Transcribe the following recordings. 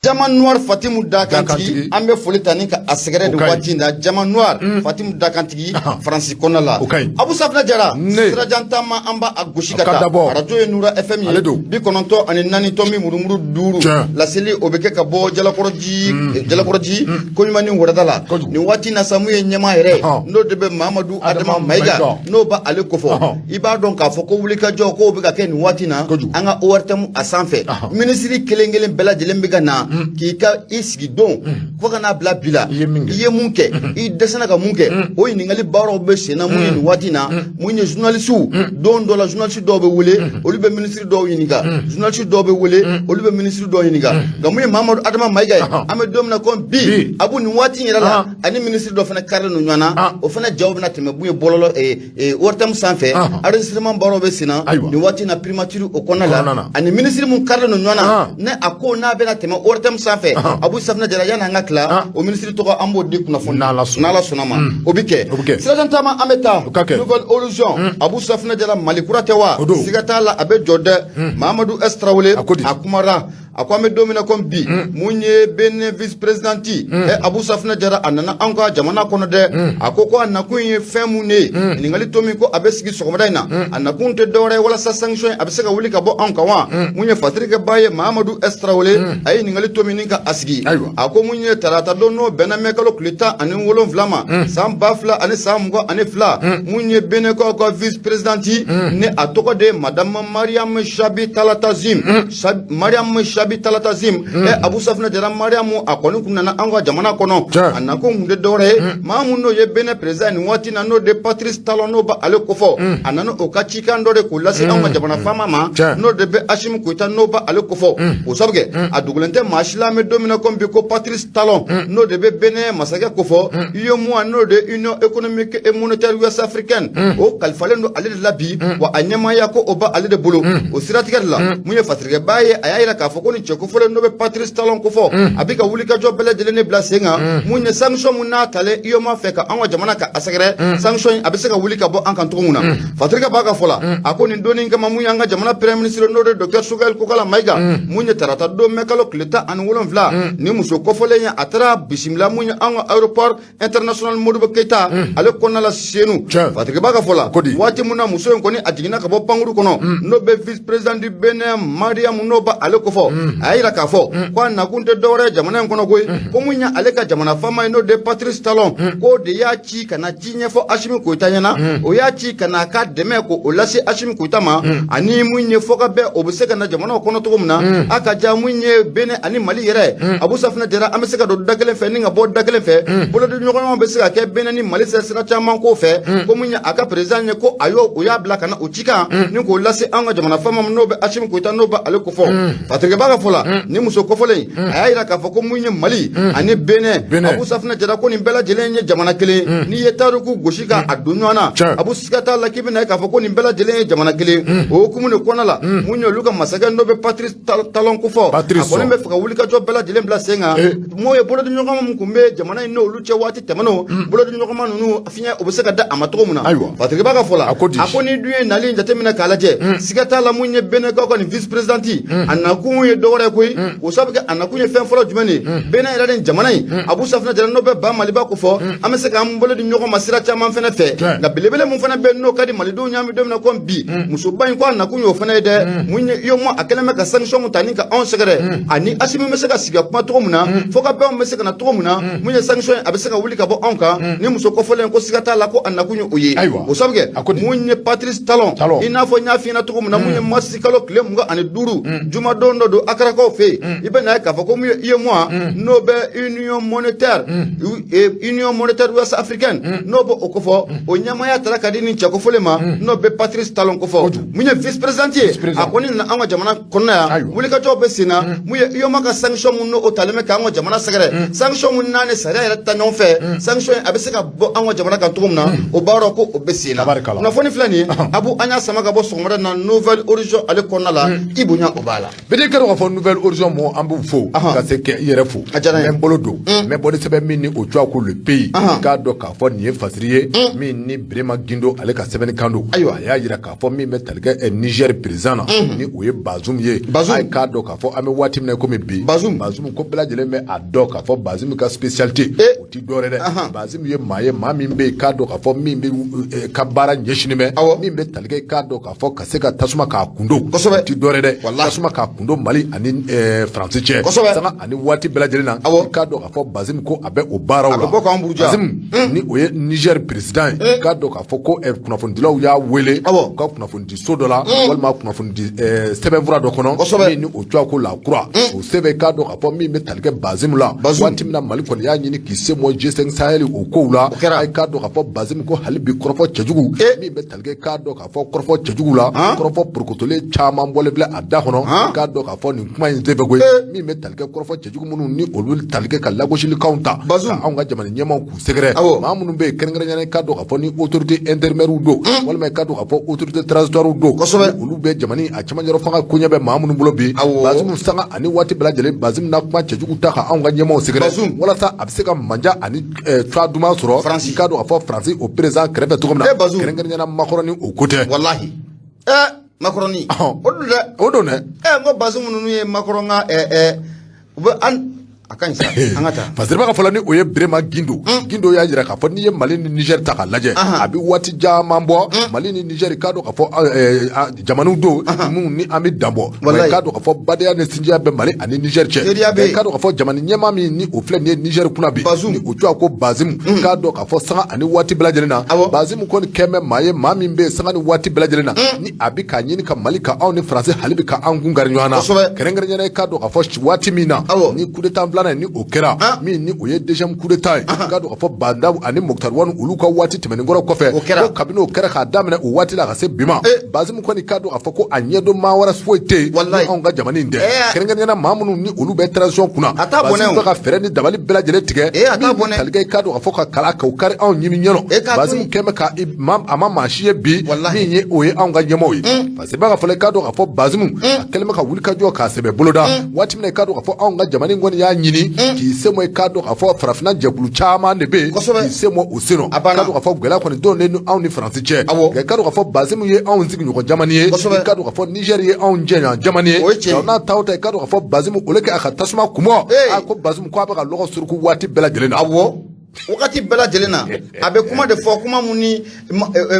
Diamant Noir Fatimu Dakantigi, an bɛ foli ta ni ka a sɛgɛrɛ nin waati in na. Diamant Noir Fatimu Dakantigi, Faransi kɔnɔna la. Abu Safinɛ Jara, sirajan taama, an b'a gosi ka taa. Arajo ye Nura FM ye, 94 tomi murumuru 5. Laseli o bɛ kɛ ka bɔ Jalakɔrɔji, Jalakɔrɔji koɲuman ni wɛrɛda la nin waati na sa. Mun ye ɲɛmaa yɛrɛ, n'o de bɛ Mamadu Adama Mayiga, n'o b'a ale kofɔ, i b'a dɔn k'a fɔ ko wulikajɔ k'o bɛ ka kɛ nin waati na an ka ORTM a sanfɛ. Minisiri kelen kelen bɛɛ lajɛlen bɛ ka na k'i ka i sigi don fo ka n'a bila bi la, i ye mun kɛ, i dɛsɛra ka mun kɛ, o ɲininkali baaraw bɛ sen na. Mun ye nin waati na, mun ye journalisiw, don dɔ la journaliste dɔw bɛ wele, olu bɛ minisiri dɔw ɲininka, journaliste dɔw bɛ wele, olu bɛ minisiri dɔw ɲininka. Nka mun ye Mamadu Adama Mayiga ye, an bɛ don min na komi bi, a b'u nin waati in yɛrɛ la, ani minisiri dɔ fana karilen don ɲɔgɔn na, o fana jaw bɛna tɛmɛ mun ye bɔlɔlɔ ORTM sanfɛ. Enregistrement baaraw bɛ sen na nin waati in na primature o kɔnɔna la, ani minisiri mun karilen don ɲɔgɔn na, ne a ko n'a bɛna tɛmɛ ORTM sanfɛ. Abu Safinɛ Jara, yanni an ka tila, o minisiri tɔgɔ an b'o di kunnafoni n'Ala sɔnna ma, o bɛ kɛ. Sirajan taama, an bɛ taa Nouvelle Horizon. Abu Safinɛ Jara, Mali kura tɛ wa? Siga t'a la, a bɛ jɔ dɛ. Mamadu S Tarawele, a kumara, a ko an bɛ don min na komi bi, mun ye Benin vice président ɛ, Abu Safinɛ Jara, a nana anw ka jamana kɔnɔ dɛ. A ko a nakun ye fɛn mun de ye? Ɲininkali to min ko a bɛ sigi sɔgɔmada in na, a nakun tɛ dɔwɛrɛ ye walasa sanction a bɛ se ka wuli ka bɔ anw kan wa? Mun ye fatirikɛba ye, Mamadu S Tarawele, a ye ɲininkali to min ka a sigi, a ko mun ye tarata don, n'o bɛnna mɛ kalo tile 17 ma, san 2022, mun ye Beninkaw ka vice président, ni a tɔgɔ de ye Madame Mariam Chabi Talatazim, Mariam Chabi Talatazim ɛ, Abu Safinɛ Jara, Mariamu a kɔni kun nana an ka jamana kɔnɔ. A nakun kun tɛ dɔwɛrɛ ye, maa mun n'o ye Benin président nin waati na, n'o de Patrice Talon, n'o b'ale kofɔ, a nana o ka cikan dɔ de k'o lase anw ka jamana faama ma, n'o de bɛ Assimi Goïta, n'o b'ale kofɔ. O sabu kɛ a dogolen tɛ maa si la, an bɛ don min na komi bi, ko Patrice Talon, n'o de bɛ Benin masakɛ kofɔ, UEMOA, n'o de Union économique et monétaire ouest africaine, o kalifalen don ale de la bi wa, a ɲɛmaaya ko o b'ale de bolo. O siratigɛ de la, mun ye fatirikɛba ye, a y'a yira k'a fɔ ko nin cɛ kofɔlen, n'o bɛ Patrice Talon kofɔ, a bɛ ka wulikajɔ bɛɛ lajɛlen de bila sen kan, mun ye sanction mun n'a talen UEMOA fɛ ka an ka jamana ka a sɛgɛrɛ, sanction in a bɛ se ka wuli ka bɔ an kan cogo min na. Fatirikɛ b'a ka fɔ la, a ko nin donni kama, mun y'an ka jamana premier ministre, n'o de docteur Choguel Kokalla Maïga, mun ye tarata don mɛ kalo tile 17, ni muso kofɔlen ye, a taara bisimila mun ye an ka aéroport international Modibo Keïta ale kɔnɔna la Senu. Fatirikɛ b'a ka fɔ la, waati mun na muso in kɔni a jiginna ka bɔ pankuru kɔnɔ, n'o bɛ vice président du Benin Mariam, n'o b'ale kofɔ, a y'a yira k'a fɔ ko a nakun tɛ dɔwɛrɛ ye jamana in kɔnɔ koyi, ko mun ye ale ka jamana faama ye, n'o de Patrice Talon, k'o de y'a ci ka na ci ɲɛfɔ Assimi Goïta ɲɛna, o y'a ci ka na a ka dɛmɛ ko o lase Assimi Goïta ma, ani mun ye fɔkabɛn o bɛ se ka na jamanaw kɔnɔ cogo min na. A ka ja mun ye Benin ani Mali yɛrɛ, Abu Safinɛ Jara, an bɛ se ka don da kelen fɛ ni ka bɔ da kelen fɛ, bolodi ɲɔgɔnmaw bɛ se ka kɛ Benin ni Mali sira caman ko fɛ. Ko mun ye a ka président ye, ko a y'o o y'a bila ka na o cikan ni k'o lase an ka jamana faama ma, n'o bɛ Assimi Goïta, n'o bɛ ale kofɔ. Fatirikɛ b'a ka fɔ la, ni muso kofɔlen, a y'a yira k'a fɔ ko mun ye Mali ani Benin, Abu Safinɛ Jara, ko nin bɛɛ lajɛlen ye jamana kelen. N'i ye tariku gosi ka a don ɲɔgɔn na, Abu, siga t'a la k'i bɛna ye k'a fɔ ko nin bɛɛ lajɛlen ye jamana kelen. O hukumu de kɔnɔna la, mun ye olu ka masakɛ, n'o bɛ Patrice Talon kofɔ, a kɔni bɛ fɛ ka wulikajɔ bɛɛ lajɛlen bila sen kan. Mun ye bolodi ɲɔgɔnma mun tun bɛ jamana in n'olu cɛ waati tɛmɛnenw, bolodi ɲɔgɔnma ninnu fiɲɛ o bɛ se ka da a ma cogo min na. Fatirikɛ b'a ka fɔ la, a ko ni dun ye nali in jateminɛ k'a lajɛ, siga t'a la, mun ye Beninkaw ka nin vice président, a nakun ye dɔwɛrɛ ye koyi. O sabu kɛ a nakun ye fɛn fɔlɔ jumɛn de ye? Benin yɛrɛ ni jamana in, Abu Safinɛ Jara, n'o bɛ ba Maliba ko fɔ, an bɛ se k'an bolo di ɲɔgɔn ma sira caman fɛnɛ fɛ. Nka belebele mun fana bɛ n'o ka di malidenw ye, an bɛ don min na komi bi, musoba in ko a nakun y'o fana ye dɛ. Mun ye UEMOA a kɛlen bɛ ka sanction mun ta ni ka anw sɛgɛrɛ, ani Assimi bɛ se ka sigi ka kuma cogo min na, fo ka bɛnw bɛ se ka na cogo min na, mun ye sanction a bɛ se ka wuli ka bɔ anw kan. Ni muso kɔfɔlen ko siga t'a la ko a nakun ye o ye. O sabu kɛ mun ye Patrice Talon, i n'a fɔ n y'a f'i ɲɛna cogo min na, mun ye mars kalo tile 25, jumadon dɔ don Akarakaw fɛ yen, i bɛ na ye k'a fɔ ko mun ye UEMOA, n'o bɛ Union monétaire ouest africaine, n'o bɛ o kofɔ, o ɲɛmaaya taara ka di nin cɛ kofɔlen ma, n'o bɛ Patrice Talon kofɔ. Mun ye vice président ye, a kɔni nana an ka jamana kɔnɔna yan, wulikajɔw bɛ sen na. Mun ye UEMOA ka sanction mun n'o talen bɛ k'an ka jamana sɛgɛrɛ, sanction mun n'a ni sariya yɛrɛ ta ɲɔgɔn fɛ, sanction a bɛ se ka bɔ an ka jamana kan cogo min na, o baaraw ko o bɛ sen na. Kunnafoni filɛ nin ye, Abu, an y'a sama ka bɔ sɔgɔmada na Nouvelle Horizon ale kɔnɔna la. I bonya o b'a la. Bɛɛ kɛ ka k'a fɔ Nouvel Horizon mɔgɔw, an b'u fo ka se kɛ i yɛrɛ fo. A diyara n ye. N bɛ n bolo don, n bɛ bɔ ni sɛbɛn min ni o tɔgɔ ko Le Pays, k'a dɔn k'a fɔ nin ye fasiri ye min ni Birema Gindo ale ka sɛbɛnni kan don. Ayiwa. A y'a jira k'a fɔ min bɛ tali kɛ Niger président na, ni o ye Bazoum ye. Bazoum. A ye k'a dɔn k'a fɔ an bɛ waati min na komi bi, Bazoum. Bazoum ko bɛɛ lajɛlen bɛ a dɔn k'a fɔ Bazoum ka spécialité o ti dɔwɛrɛ dɛ. Bazoum ye maa ye, maa min bɛ yen k'a dɔn k'a fɔ min bɛ ka baara ɲɛsinnen bɛ min bɛ tali kɛ k'a dɔn k'a fɔ ka se ka tasuma k'a kundo. O ti dɔwɛrɛ dɛ, tasuma k'a kundo Mali ani Faransi cɛ, sanga ani waati bɛɛ lajɛlen na. K'a dɔn k'a fɔ Bazoum ko a bɛ o baaraw la. A bɛ bɔ k'an buruja. Bazoum ni o ye Niger président ye, k'a dɔn k'a fɔ ko kunnafonidilaw y'a wele u ka kunnafonidiso dɔ la walima kunnafonidi sɛbɛnfura dɔ kɔnɔ min ni o tɔgɔ ko La Croix. O sɛbɛn, k'a dɔn k'a fɔ min bɛ tali kɛ Bazoum la, waati min na Mali kɔni y'a ɲini k'i sen bɔ G5 Sahel o kow la, a k'a dɔn k'a fɔ Bazoum ko hali bi kɔrɔfɔ cɛjugu min bɛ tali kɛ k'a dɔn k'a fɔ kɔrɔfɔ cɛjugu la, kɔrɔfɔ porokotolen caman bɔlen filɛ a da kɔnɔ. K'a dɔn k'a fɔ nin kuma in tɛ fɛ koyi, min bɛ tali kɛ kɔrɔfɔ cɛjugu minnu ni olu tali kɛ ka lagosilikanw ta ka anw ka jamana ɲɛmaaw k'u sɛgɛrɛ, maa minnu bɛ yen kɛrɛnkɛrɛnnenya k'a dɔn k'a fɔ ni autorité intérimaire don walima k'a dɔn k'a fɔ autorité transitoire don, olu bɛ jamana a cɛmancɛ fanga koɲɛ bɛ maa minnu bolo bi. Bazoum sanga ani waati bɛɛ lajɛlen, Bazoum na kuma cɛjugu ta ka anw ka ɲɛmaaw sɛgɛrɛ walasa a bɛ se ka manja ani cogoya duman sɔrɔ, k'a dɔn k'a fɔ Faransi o président kɛrɛfɛ cogo min na, kɛrɛnkɛrɛnnenya Macron o ko tɛ. Walahi, Macron o don dɛ. O don dɛ. N ko Bazoum ninnu ye Macron ka u bɛ an a ka ɲi sa, an ka taa. Fasiriba ka fɔlɔ ni o ye Birema Gindo. Gindo y'a jira k'a fɔ n'i ye Mali ni Niger ta k'a lajɛ, a bɛ waati caman bɔ. Mali ni Niger, k'a dɔn k'a fɔ jamanaw don minnu ni an bɛ dan bɔ, k'a dɔn k'a fɔ badenya ni sinjiya bɛ Mali ani Niger cɛ. K'a dɔn k'a fɔ jamana ɲɛmaa min ni o filɛ nin ye Niger kunna bi, ni o tɔgɔ ko Bazoum, k'a dɔn k'a fɔ sanga ani waati bɛɛ lajɛlen na, Bazoum kɔni kɛn bɛ maa ye, maa min bɛ yen sanga ni waati bɛɛ lajɛlen na ni a bɛ k'a ɲini ka Mali ka anw ni Faransi hali bi ka an kun kari ɲɔgɔn na, kɛrɛnkɛrɛnnenya k'a dɔn k'a fɔ waati min na ni coup d'état filanan ni o kɛra, min ni o ye deuxième coup d'état ye, k'a dɔn k'a fɔ Bah N'Daw ani Moctar Ouane olu ka waati tɛmɛnen kɔrɔ kɔfɛ, ko kabini o kɛra k'a daminɛ o waati la ka se bi ma, Bazoum kɔni k'a dɔn k'a fɔ ko a ɲɛdɔn maa wɛrɛ foyi tɛ yen ni anw ka jamana in tɛ, kɛrɛnkɛrɛnnenya maa minnu ni olu bɛ transition kunna. Bazoum bɛ ka fɛɛrɛ ni dabali bɛɛ lajɛlen tigɛ min bɛ tali kɛ k'a dɔn k'a fɔ ka kala k'o kari anw ɲimi ɲɛnɔ. Bazoum kɛn bɛ ka a ma maa si ye bi min ye o ye anw ka ɲɛmaaw ye, parce que b'a ka fɔlɔ k'a dɔn k'a fɔ Bazoum a kɛlen bɛ ka wuli ka jɔ k'a sɛbɛ boloda waati min na k'a dɔn k'a fɔ anw ka jamana in kɔni y'a ɲini k'i sen bɔ, k'a dɔn k'a fɔ farafinna jɛkulu caman de bɛ yen k'i sen bɔ o sen nɔ, k'a dɔn k'a fɔ gɛlɛya kɔni don ni anw ni Faransi cɛ, nka k'a dɔn k'a fɔ Bazoum ye anw sigiɲɔgɔn jamana ye, k'a dɔn k'a fɔ Niger ye anw jɛɲɔgɔn jamana ye, nka n'a ta o ta, k'a dɔn k'a fɔ Bazoum o le kɛ a ka tasuma kunbɔ, a ko Bazoum ko a bɛ ka lɔgɔ suruku waati bɛɛ lajɛlen na. Wagati bɛɛ lajɛlen na a bɛ kuma de fɔ, kuma mun ni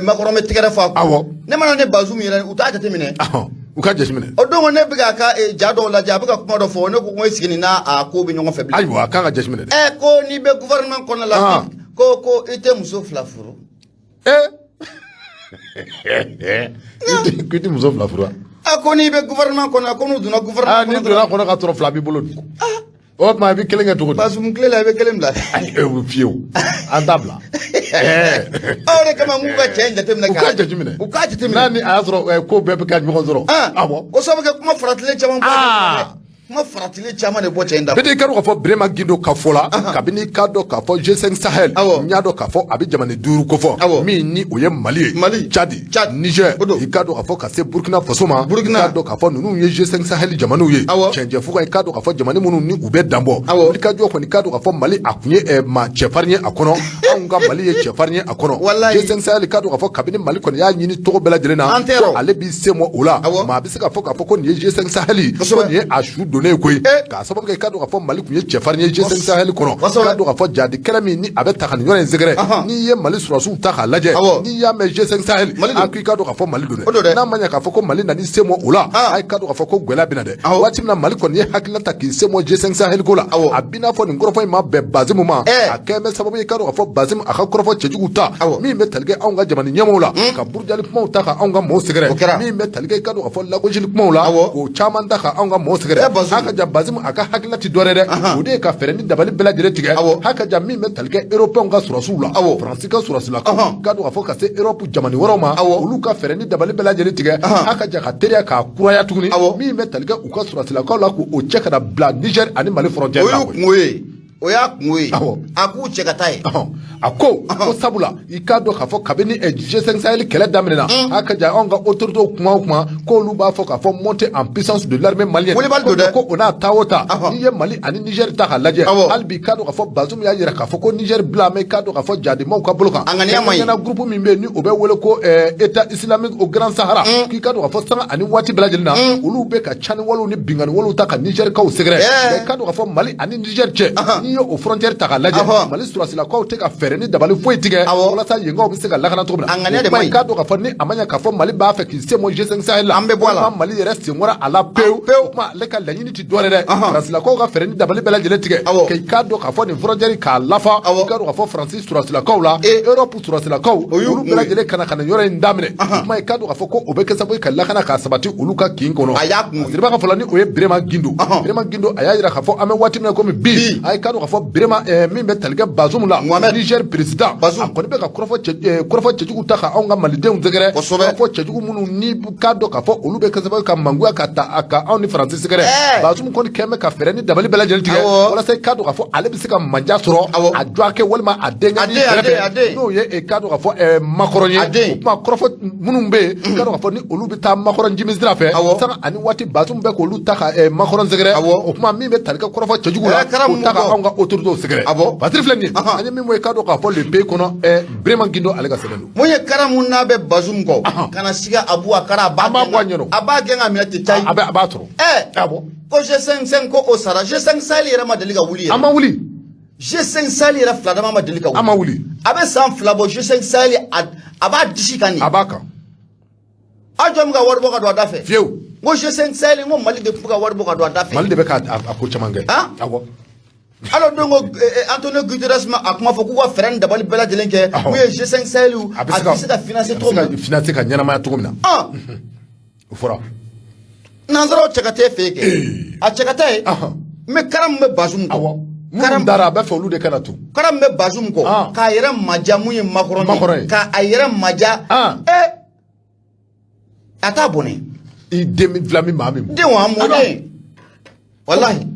Macron bɛ tɛgɛrɛ fɔ a kun. Ne mana ne Bazoum yɛrɛ, u t'a jateminɛ. U ka jateminɛ. O don ne bɛ k'a ka ja dɔw lajɛ, a bɛ ka kuma dɔ fɔ, ne ko n ko sigi nin n'a a ko bɛ ɲɔgɔn fɛ bilen. Ayiwa, a kan ka jateminɛ dɛ. Ko n'i bɛ gouvernement kɔnɔna la, ko i tɛ muso fila furu. K'i tɛ muso fila furu wa? A ko n'i bɛ gouvernement kɔnɔ, ko n'u donna gouvernement kɔnɔ. N'i donna kɔnɔ ka sɔrɔ fila b'i bolo dun. O tuma i bɛ kelen kɛ cogo di? Bazoum tile la i bɛ kelen bila. Fiyewu, an t'a bila. Aw de kama n k'u ka cɛ in jateminɛ. U k'a jateminɛ. U k'a jateminɛ. N'a ni a y'a sɔrɔ ko bɛɛ bɛ ka ɲɔgɔn sɔrɔ. Awɔ. O sababu kɛ kuma faratilen caman bɔ. Kuma faratilen caman de bɔ cɛ in da. Bɛɛ k'a dɔn k'a fɔ Birema Gindo ka fɔ la, kabini k'a dɔn k'a fɔ G5 Sahel, n y'a dɔn k'a fɔ a bɛ jamana duuru ko fɔ, min ni o ye Mali ye, Mali, Tchad, Niger, i k'a dɔn k'a fɔ ka se Burkina Faso ma, Burkina, i k'a dɔn k'a fɔ ninnu ye G5 Sahel jamanaw ye, cɛncɛnfuga, i k'a dɔn k'a fɔ jamana minnu ni u bɛ danbɔ, wulikajɔ kɔni k'a dɔn k'a fɔ Mali a kun ye maa cɛfarin ye a kɔnɔ, anw ka Mali ye cɛfarin ye a kɔnɔ. G5 Sahel, k'a dɔn k'a fɔ kabini Mali kɔni y'a ɲini tɔgɔ bɛɛ lajɛlen na, ko ale b'i sen bɔ o la, maa bɛ se k'a fɔ k'a fɔ ko nin ye G5 Sahel, ko nin ye a su donnen ye koyi, k'a sababu kɛ k'a dɔn k'a fɔ Mali tun ye cɛfarin ye G5 Sahel kɔnɔ, k'a dɔn k'a fɔ jadi kɛlɛ min ni a bɛ ta ka nin yɔrɔ in sɛgɛrɛ, n'i ye Mali sɔrɔdasiw ta k'a lajɛ, n'i y'a mɛn G5 Sahel, a ko i k'a dɔn k'a fɔ Mali don dɛ, n'a ma ɲɛ k'a fɔ ko Mali nan'i sen bɔ o la, a k'a dɔn k'a fɔ ko gɛlɛya bɛ na dɛ. Waati min na Mali kɔni ye hakilina ta k'i sen bɔ G5 Sahel ko la, a b'i n'a fɔ nin kɔrɔfɔ in ma bɛn Bazoum ma, a kɛlen bɛ sababu ye k'a dɔn k'a fɔ Bazoum a ka kɔrɔfɔ cɛjugu ta min bɛ tali kɛ anw ka jamana ɲɛmaaw la, ka burujali kumaw ta ka anw ka mɔɔw sɛgɛrɛ, min bɛ tali kɛ k'a dɔn k'a fɔ lagosili kumaw la, k'o caman ta ka anw ka mɔɔw sɛgɛrɛ. A ka ja Bazoum a ka hakilina ti dɔwɛrɛ dɛ, o de ye ka fɛɛrɛ ni dabali bɛɛ lajɛlen tigɛ, a ka ja min bɛ tali kɛ européenw ka sɔrɔdasiw la, Faransi ka sɔrɔdasilakaw, k'a dɔn k'a fɔ ka se Europe jamana wɛrɛw ma, olu ka fɛɛrɛ ni dabali bɛɛ lajɛlen tigɛ, a ka ja ka teriya k'a kuraya tuguni, min bɛ tali kɛ u ka sɔrɔdasilakaw la k'o cɛ ka na bila Niger ani Mali frontière la. O y'u kungo ye. O y'a kungo ye. A k'u cɛ ka taa yen. A ko sabula, i k'a dɔn k'a fɔ kabini G5 Sahel kɛlɛ daminɛna, a ka ja anw ka autorités kuma o kuma, k'olu b'a fɔ k'a fɔ montée en puissance de l'armée malienne. Wulibali don dɛ. Ko o n'a ta o ta, n'i ye Mali ani Niger ta k'a lajɛ, hali bi, i k'a dɔn k'a fɔ Bazoum y'a jira k'a fɔ ko Niger bila mɛ, i k'a dɔn k'a fɔ jadimaw ka bolo kan. A ŋaniya man ɲi. Kɛrɛnkɛrɛnnenya groupe min bɛ yen, ni o bɛ wele ko État islamique au Grand Sahara, k'i k'a dɔn k'a fɔ sanga ani waati bɛɛ lajɛlen na, olu bɛ ka cani walew ni binkanni walew ta ka Nigerkaw sɛgɛrɛ. Nka i k'a dɔn k'a fɔ Mali ani Niger cɛ, n'i ye o frontière ta k'a lajɛ, Mali sɔrɔdasilakaw tɛ ka fɛɛrɛ ni dabali foyi tigɛ walasa yenkaw bɛ se ka lakana cogo min na. A ŋaniya de man ɲi. I k'a dɔn k'a fɔ ni a ma ɲɛ k'a fɔ Mali b'a fɛ k'i sen bɔ G5 Sahel la, An bɛ bɔ a la. walima Mali yɛrɛ sen bɔra a la pewu. Pewu. O tuma, ale ka laɲini ti dɔwɛrɛ dɛ, Faransilakaw ka fɛɛrɛ ni dabali bɛɛ lajɛlen tigɛ k'i k'a dɔn k'a fɔ nin frontière k'a lafa, i k'a dɔn k'a fɔ Faransi sɔrɔdasilakaw la, Europe sɔrɔdasilakaw, O y'u olu kun bɛɛ ye. lajɛlen ka na ka na yɔrɔ in daminɛ. O tuma, i k'a dɔn k'a fɔ ko o bɛ kɛ sababu ye ka lakana k'a sabati olu ka kin kɔnɔ. A y'a kun ye. Siriba ka fɔ la, ni o ye Birema Gindo. Birema Gindo, a y'a jira k'a fɔ an bɛ waati min na komi bi, a ye k'a dɔn k'a fɔ Birema min bɛ tali kɛ Bazoum la, Mohamed. Niger président, Bazoum. a kɔni bɛ ka kɔrɔfɔ cɛjugu ta ka anw ka malidenw sɛgɛrɛ. Kɔrɔfɔ cɛjugu minnu ni k'a dɔn k'a fɔ olu bɛ kɛ sababu ye ka mangoya ka ta a ka anw ni Faransi sɛgɛrɛ. Bazoum kɔni kɛn bɛ ka fɛɛrɛ ni dabali bɛɛ lajɛlen tigɛ walasa i k'a dɔn k'a fɔ ale bɛ se ka manja sɔrɔ a dɔgɔkɛ walima a denkɛ A ni den, a den, kɛrɛfɛ, a den. n'o ye k'a dɔn k'a fɔ Macron ye. A den. O tuma, kɔrɔfɔ minnu bɛ yen, k'a dɔn k'a fɔ ni olu bɛ taa Macron jimi sira fɛ, sanga ani waati, Bazoum bɛ k'olu ta ka Macron sɛgɛrɛ. O tuma, min bɛ tali kɛ kɔrɔfɔ cɛjugu la, Kɛra k'o ta ka mun kɔ? anw ka autorités sɛgɛrɛ. Patiri filɛ nin ye, an ye min bɔ, i k'a dɔn k'a fɔ Le Pays kɔnɔ, Birema Gindo, ale ka sɛbɛn don. Mun ye kara mun n'a bɛ Bazoum kɔ kana siga Abu, a kara a b'a An b'a gɛn bɔ a ɲɛ. A b'a gɛn ka minɛ ten cayi. A b'a sɔrɔ. Awɔ. Ko G5 ko o sara, G5 Sahel yɛrɛ ma deli ka wuli An yɛrɛ. ma wuli. G5 Sahel yɛrɛ fila dama ma deli ka wuli. An ma wuli. A bɛ san 2 bɔ, G5 Sahel a b'a disi kan nin. A b'a kan. Aw jɔn bɛ ka wari bɔ ka don a da fɛ? Fiyewu. N ko G5 Sahel, n ko Mali de tun bɛ ka wari bɔ ka don a da fɛ. Mali de bɛ ka a ko caman kɛ. Han? Awɔ. Alors donc Antonio Guterres ma a kuma fɔ k'u ka fɛɛrɛ ni dabali bɛɛ lajɛlen kɛ mun ye G5 Sahel, A a bɛ se ka financer a cogo bɛ min se ka financer ka ɲɛnamaya cogo min na. Na. O fɔra. Nanzaraw cɛ ka t'e fɛ yen kɛ, a cɛ ka taa yen. Mais kara min bɛ Bazoum kɔ, Minnu dara, a bɛ fɛ olu de kana to. Kara min bɛ Bazoum kɔ, k'a yɛrɛ maja mun ye Macron Macron ye, ye. k'a yɛrɛ maja, a t'a bɔnɛ. I den fila min maa min. Den wa mɔden, walahi,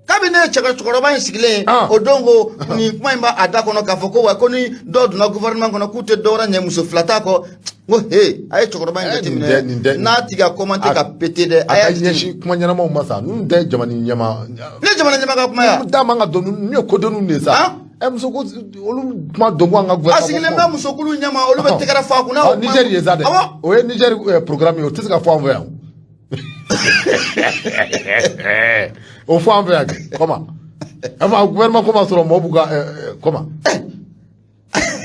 kabini ne ye cɛkɔrɔba in sigilen ye, o don ko nin kuma in b'a da kɔnɔ k'a fɔ ko wa ko ni dɔw donna gouvernement kɔnɔ k'u tɛ dɔwɛrɛ ɲɛ muso fila t'a kɔ, n ko he, a ye cɛkɔrɔba in Nin tɛ- nin jateminɛ tɛ- n'a tigi ka commenter ka péter dɛ, A a y'a ka jateminɛ. ɲɛsin kuma ɲɛnamaw ma sa, ninnu tɛ jamana ɲɛma. Ne jamana ɲɛmaa ka kuma ya. Da man ka don, ninnu ye kodɔnniw de ye sa. Muso ko olu kuma dɔn ko an ka A gouvernement. sigilen bɛ musokulu ɲɛma, olu bɛ tɛgɛrɛ fɔ a kunna. O kuma- Niger ye sa dɛ. O ye Niger programme ye, o tɛ se ka fɔ an fɛ yan. O fɔ an fɛ yan kɛ comment? Enfin, gouvernement ko ma sɔrɔ mɔgɔw b'u ka comment?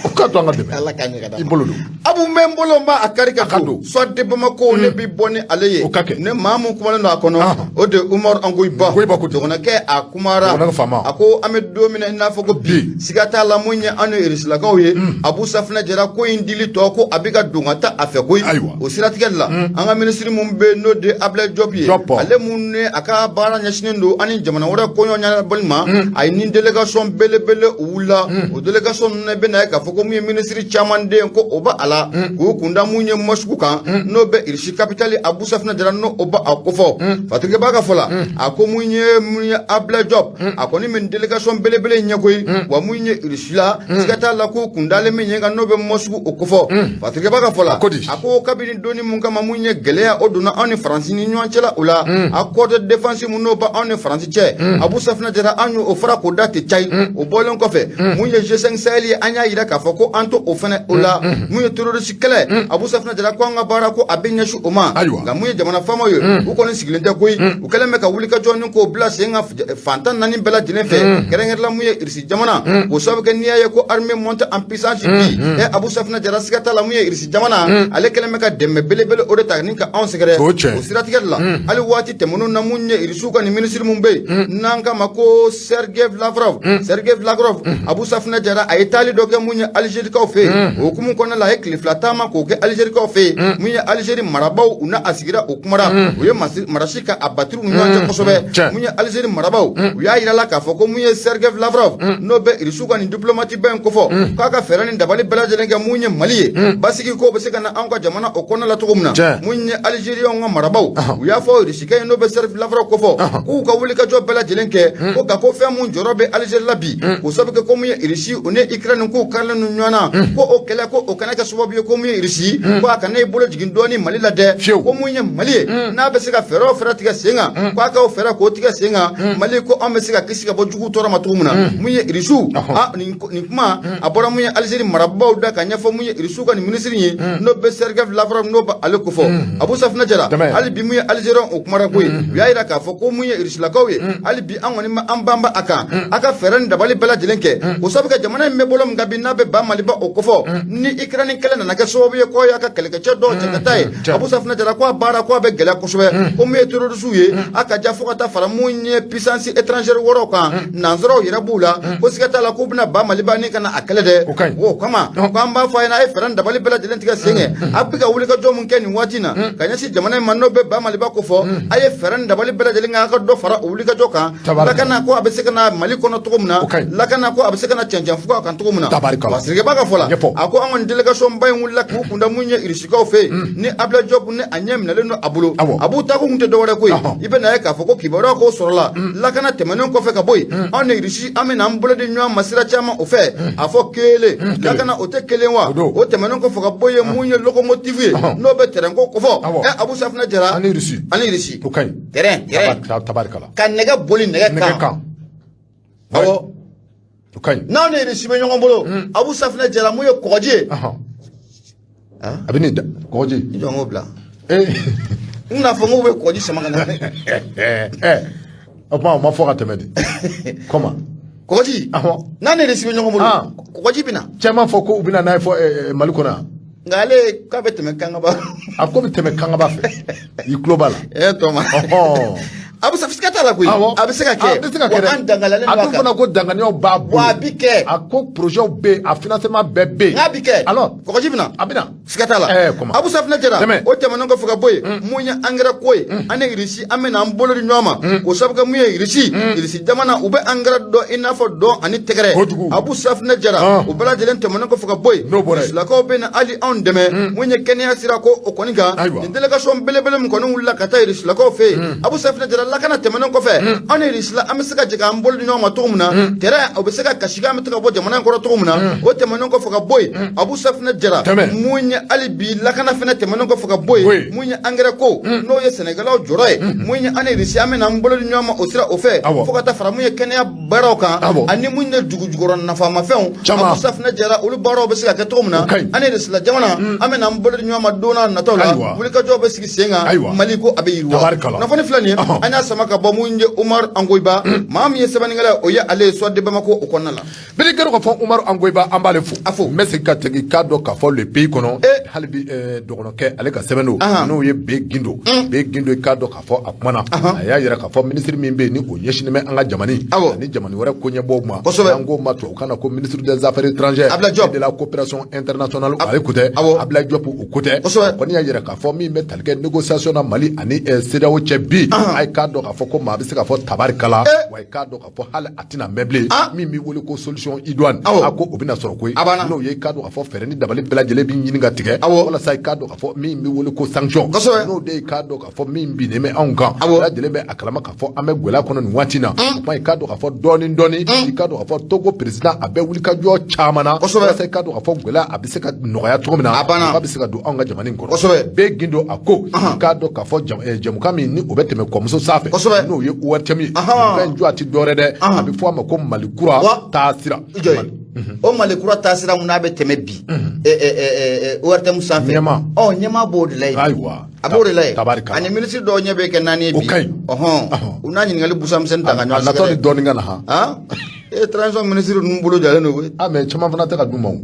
O ka to an ka dɛmɛ. Ala k'a ɲɛ ka d'a I ma. bolo don. Abu, n bɛ n bolo, n b'a a kari ka A ka don don. Soit de Bamako, ne bi bɔ ni ale ye. O ka kɛ. Ne maa mun kumalen don a kɔnɔ, o de ye Umaru Angoyiba. Angoyiba ko ten. Dɔgɔnɔkɛ, a kumara. Dɔgɔnɔkɛ faama. A ko an bɛ don min na i n'a fɔ ko bi, Bi. siga t'a la, mun ye an ni Irisilakaw ye, Abu Safinɛ Jara ko in dili tɔ ko a bɛ ka don ka taa a fɛ koyi. O siratigɛ de la, an ka minisiri mun bɛ yen, n'o de ye Ablaye Diop ye, Diop. ale mun ni a ka baara ɲɛsinnen don an ni jamana wɛrɛ koɲɔ ɲɛnabɔli ma, a ye ni délégation belebele o wulila. O délégation ninnu bɛ na ye k'a fɔ ko mun ye minisiri caman den ko o b'a a la k'u kunda mun ye Moscou kan, n'o bɛ Irisi capitale. Abu Safinɛ Jara n'o o b'a a kofɔ, Fatigi b'a ka fɔ la, a ko mun ye Ablaye Diop, a kɔni min délégation belebele ɲɛ koyi. Wa mun ye Irisi la, siga t'a la ko kundalen min ye kan, n'o bɛ Moscou, o kofɔ Fatigi b'a ka fɔ la. A ko di? A ko kabini donni mun kama mun ye gɛlɛya o donna anw ni Faransi ni ɲɔgɔn cɛla, o la accord de défense mun n'o b'anw ni Faransi cɛ, Abu Safinɛ Jara, an y'o fara k'o da tɛ cayi. O bɔlen kɔfɛ, mun ye G5 Sahel ye, an y'a yira k'a fɔ ko an to o fɛnɛ o la. Mun ye terroriste kɛlɛ, Abu Safinɛ Jara ko an ka baara ko a bɛ ɲɛsin o ma. Nka mun ye jamana faamaw ye, u kɔni sigilen tɛ koyi. U kɛlen bɛ ka wulikajɔ ni k'o bila sen kan fantan naani bɛɛ lajɛlen fɛ, kɛrɛnkɛrɛnla mun ye Irisi jamana. O sababu kɛ n'i y'a ye ko armée monte en puissance bi, Abu Safinɛ Jara, siga t'a la, mun ye Irisi jamana, ale kɛlen bɛ ka dɛmɛ belebele o de ta ni ka anw sɛgɛrɛ. O tiɲɛ. O siratigɛ de la, hali waati tɛmɛnenw na, mun ye Irisiw ka nin minisiri mun bɛ yen n'an k'a ma ko Sergei Lavrov, Sergei Lavrov, Abu Safinɛ Jara, a ye taali dɔ kɛ mun ye Alizerikaw fɛ yen. O hukumu kɔnɔna la, a ye tile tile 2 taama k'o kɛ Alizerikaw fɛ yen. Mun ye Alizeri marabaaw u n'a a sigira o kumara, u ye marasi ka a batiriw ni ɲɔgɔn cɛ kosɛbɛ. Mun ye Alizeri marabaaw, u y'a yira la k'a fɔ ko mun ye Sergei Lavrov, n'o bɛ Irisiw ka nin diplomate ba in kofɔ, k'a ka fɛɛrɛ ni dabali bɛɛ lajɛlen kɛ mun ye Mali ye, basigi ko bɛ se ka na anw ka jamana o kɔnɔna la cogo min na. Mun ye Alizeriyaw ka marabaaw, u y'a fɔ Irisikɛ ye, n'o bɛ Sergei Lavrov kofɔ, k'u ka wulikajɔ bɛɛ lajɛlen kɛ ko nka ko fɛn mun jɔrɔ bɛ Alizeri la bi, k'o sababu kɛ ko mun ye Irisi u ni Ukraine k'u karilen don ɲɔgɔn na, ko o kɛlɛ ko o kana kɛ sababu ye ko mun ye Irisi ko a kana i bolo jigin dɔɔni Mali la dɛ. Ko mun ye Mali ye, n'a bɛ se ka fɛɛrɛ o fɛɛrɛ tigɛ sen kan, k'a ka o fɛɛrɛ k'o tigɛ sen kan, Mali ko an bɛ se ka kisi ka bɔ jugu tɔɔrɔ ma cogo min na. Mun ye Irisiw, nin kuma a bɔra mun ye Alizeri marabaaw da ka ɲɛfɔ mun ye Irisiw ka nin minisiri ye, n'o bɛ Sergei Lavrov, n'o bɛ ale kofɔ. Abu Safinɛ Jara, hali bi mun ye Alizeriw o kumara ko ye, u y'a yira k'a fɔ ko mun ye Irisilakaw ye, hali bi an kɔni ma an banba a kan, a ka fɛɛrɛ ni dabali bɛɛ lajɛlen kɛ, o sabu kɛ jamana in bɛ bolo min kan bi, n'a bɛ ba Maliba o kofɔ, ni Ukraine kɛlɛ nana kɛ sababu ye k'o y'a ka kɛlɛkɛcɛ dɔw cɛ ka taa ye, Abu Safinɛ Jara, ko a baara ko a bɛ gɛlɛya kosɛbɛ, ko mun ye terrorisiw ye, a ka ja fo ka taa fara mun ye puissance étrangère wɛrɛw kan, nansaraw yɛrɛ b'u la, ko siga t'a la k'u bɛna ba Maliba ni ka na a kɛlɛ dɛ. O kama k'an b'a fɔ a ɲɛna, a ye fɛɛrɛ ni dabali bɛɛ lajɛlen tigɛ sen kɛ, a bɛ ka wulikajɔ mun kɛ nin waati na ka ɲɛsin jamana in ma, n'o bɛ ba Maliba kofɔ, a ye fɛɛrɛ ni dabali bɛɛ lajɛlen kɛ, a ka dɔ fara o wulikajɔ kan, lakana ko a bɛ se ka na Mali kɔnɔ cogo min na, lakana ko a bɛ se ka na cɛncɛn fuga kan cogo min na. Wa Sirikeba ka fɔ la, a ko an kɔni délégation ba in wulila k'u kunda mun ye Irisikaw fɛ yen, ni Abdoulaye Diop ni a ɲɛ minɛlen don a bolo. A b'u taako kun tɛ dɔwɛrɛ ko ye, i bɛ na ye k'a fɔ ko kibaruya ko sɔrɔla lakana tɛmɛnen kɔfɛ ka bɔ yen, anw ni Irisi an bɛna an bolo di ɲɔgɔn ma sira caman o fɛ, a fɔ kelen lakana o tɛ kelen wa. O tɛmɛnen kɔfɛ ka bɔ yen, mun ye locomotive ye, n'o bɛ tɛrɛn ko kofɔ, ɛ Abu Safinɛ Jara, ani Irisi, ani Irisi, o ka ɲi. Tɛrɛn tabarikala ka nɛgɛ boli nɛgɛ kan, awɔ, o ka ɲi. N'aw ni Irisi bɛ ɲɔgɔn bolo, Abu Safinɛ Jara, mun ye kɔgɔji ye, a bɛ nin da kɔgɔji. I jɔ n k'o bila. N bɛna fɔ n k'u bɛ kɔgɔji sama ka na. O tuma o ma fɔ ka tɛmɛ de comment? Kɔgɔji, n'a ni Irisi bɛ ɲɔgɔn bolo, kɔgɔji bɛ na. Cɛ m'a fɔ ko u bɛ na n'a ye fɔ Mali kɔnɔ yan. Nka ale k'a bɛ tɛmɛ Kangaba. A ko bɛ tɛmɛ Kangaba fɛ, i tulo b'a la. Ɛ tɔma. A bɛ se siga t'a la koyi. A bɛ se ka kɛ. A bɛ se ka kɛ dɛ. Wa an dangalalen don a kan. A dun fana ko danganiyaw b'a bolo. Wa a bɛ kɛ. A ko projet bɛ yen, a financement bɛɛ bɛ yen. N'a bɛ kɛ. Alors. Kɔgɔji bɛ na. A bɛ na. Siga t'a la. Ɛɛ comment. Abu Safinɛ Jara. O tɛmɛnen kɔfɛ ka bɔ yen, mun ye angɛrɛ ko ye, an ni Irisi an bɛna an bolo di ɲɔgɔn ma, k'o sababu kɛ mun ye Irisi. Irisi jamana u bɛ angɛrɛ dɔn i n'a fɔ dɔn ani tɛgɛrɛ. Kojugu. Abu Safinɛ Jara. O bɛɛ lajɛlen tɛmɛnen kɔfɛ ka bɔ yen. N'o bɔra yen. Irisilakaw bɛ na hali anw dɛmɛ mun ye kɛnɛya sira ko o kɔni kan. Nin délégation belebele min kɔni wulila ka taa Irisilakaw fɛ yen, Abu Safinɛ Jara, lakana tɛmɛnen kɔfɛ, an ni Irisila an bɛ se ka jɛ k'an bolo di ɲɔgɔn ma cogo min na, terrain o bɛ se ka kasi k'an bɛ to ka bɔ jamana in kɔrɔ cogo min na. O tɛmɛnen kɔfɛ ka bɔ yen, Abu Safinɛ Jara, mun ye hali bi lakana fɛnɛ tɛmɛnen kɔfɛ ka bɔ yen, mun ye angɛrɛ ko n'o ye sɛnɛkɛlaw jɔrɔ ye, mun ye an ni Irisi an bɛna an bolo di ɲɔgɔn ma o sira o fɛ, fo ka taa fara mun ye kɛnɛya baaraw kan, ani mun ye dugu jukɔrɔ nafamafɛnw, Abu Safinɛ Jara, olu baaraw bɛ se ka kɛ cogo min na, an ni Irisila jamana an bɛna an bolo di ɲɔgɔn ma don n'a nataw la, wulikajɔw bɛ sigi sen kan, Mali ko a bɛ yiriwa. Kunnafoni filɛ nin ye, an y'a sama ka bɔ mun ye Umaru Angoyiba, maa min ye sɛbɛnnikɛla ye, o ye ale ye Soir de Bamako o kɔnɔna la. Bɛɛ kɛra k'a fɔ Umaru Angoyiba, an b'ale fo. A fo. N bɛ segin ka segin k'a dɔn k'a fɔ Le Pays kɔnɔ, hali bi dɔgɔnɔkɛ ale ka sɛbɛn don, n'o ye B Gindo. B Gindo, k'a dɔn k'a fɔ a kumana, a y'a yira k'a fɔ minisiri min bɛ yen ni o ɲɛsinnen bɛ an ka jamana ani jamana wɛrɛ koɲɛbɔw ma, n'an k'o ma tubabukan na ko ministre des affaires étrangères et de la coopération internationale, ale ko tɛ, Abdoulaye Diop o ko tɛ. Kɔni y'a yira k'a fɔ min bɛ tali kɛ négociation na Mali ani CEDEAO cɛ bi, a ye k'a dɔn k'a fɔ ko maa bɛ se k'a fɔ tabarikala, wa i k'a dɔn k'a fɔ hali a tɛna mɛn bilen, min bɛ wele ko solution idoine, a ko o bɛna sɔrɔ koyi, n'o ye k'a dɔn k'a fɔ fɛɛrɛ ni dabali bɛɛ lajɛlen bɛ ɲini ka tigɛ walasa i k'a dɔn k'a fɔ min bɛ wele ko sanction, n'o de ye k'a dɔn k'a fɔ min binnen bɛ anw kan, bɛɛ lajɛlen bɛ a kalama k'a fɔ an bɛ gɛlɛya kɔnɔ nin waati in na. O kuma i k'a dɔn k'a fɔ dɔɔni dɔɔni, i k'a dɔn k'a fɔ Togo président a bɛ wulikajɔ caman na walasa i k'a dɔn k'a fɔ gɛlɛya a bɛ se ka nɔgɔya cogo min na, a bɛ se ka don anw ka jamana in kɔnɔ. B Gindo a ko i k'a dɔn k'a fɔ jɛmukan min ni o bɛ tɛmɛ kɔmuso sanfɛ, n'o ye ORTM ye, jɛmukan in jɔ a tɛ dɔwɛrɛ dɛ, a bɛ fɔ a ma ko Mali kura taasira. O Mali kura taasira mun n'a bɛ tɛmɛ bi ORTM sanfɛ, ɔ ɲɛmaa b'o de la yen. Ayiwa, a b'o de la yen, ani minisiri dɔw ɲɛ bɛ kɛ naani ye bi. Ɔhɔn, u n'a ɲininkali busa misɛnnin ta ka ɲɔgɔn sɛgɛrɛ. A natɔ ni dɔɔnin ka na han. E transition minisiri ninnu bolo jalen don koyi. Ah mais caman fana tɛ ka d'u ma o.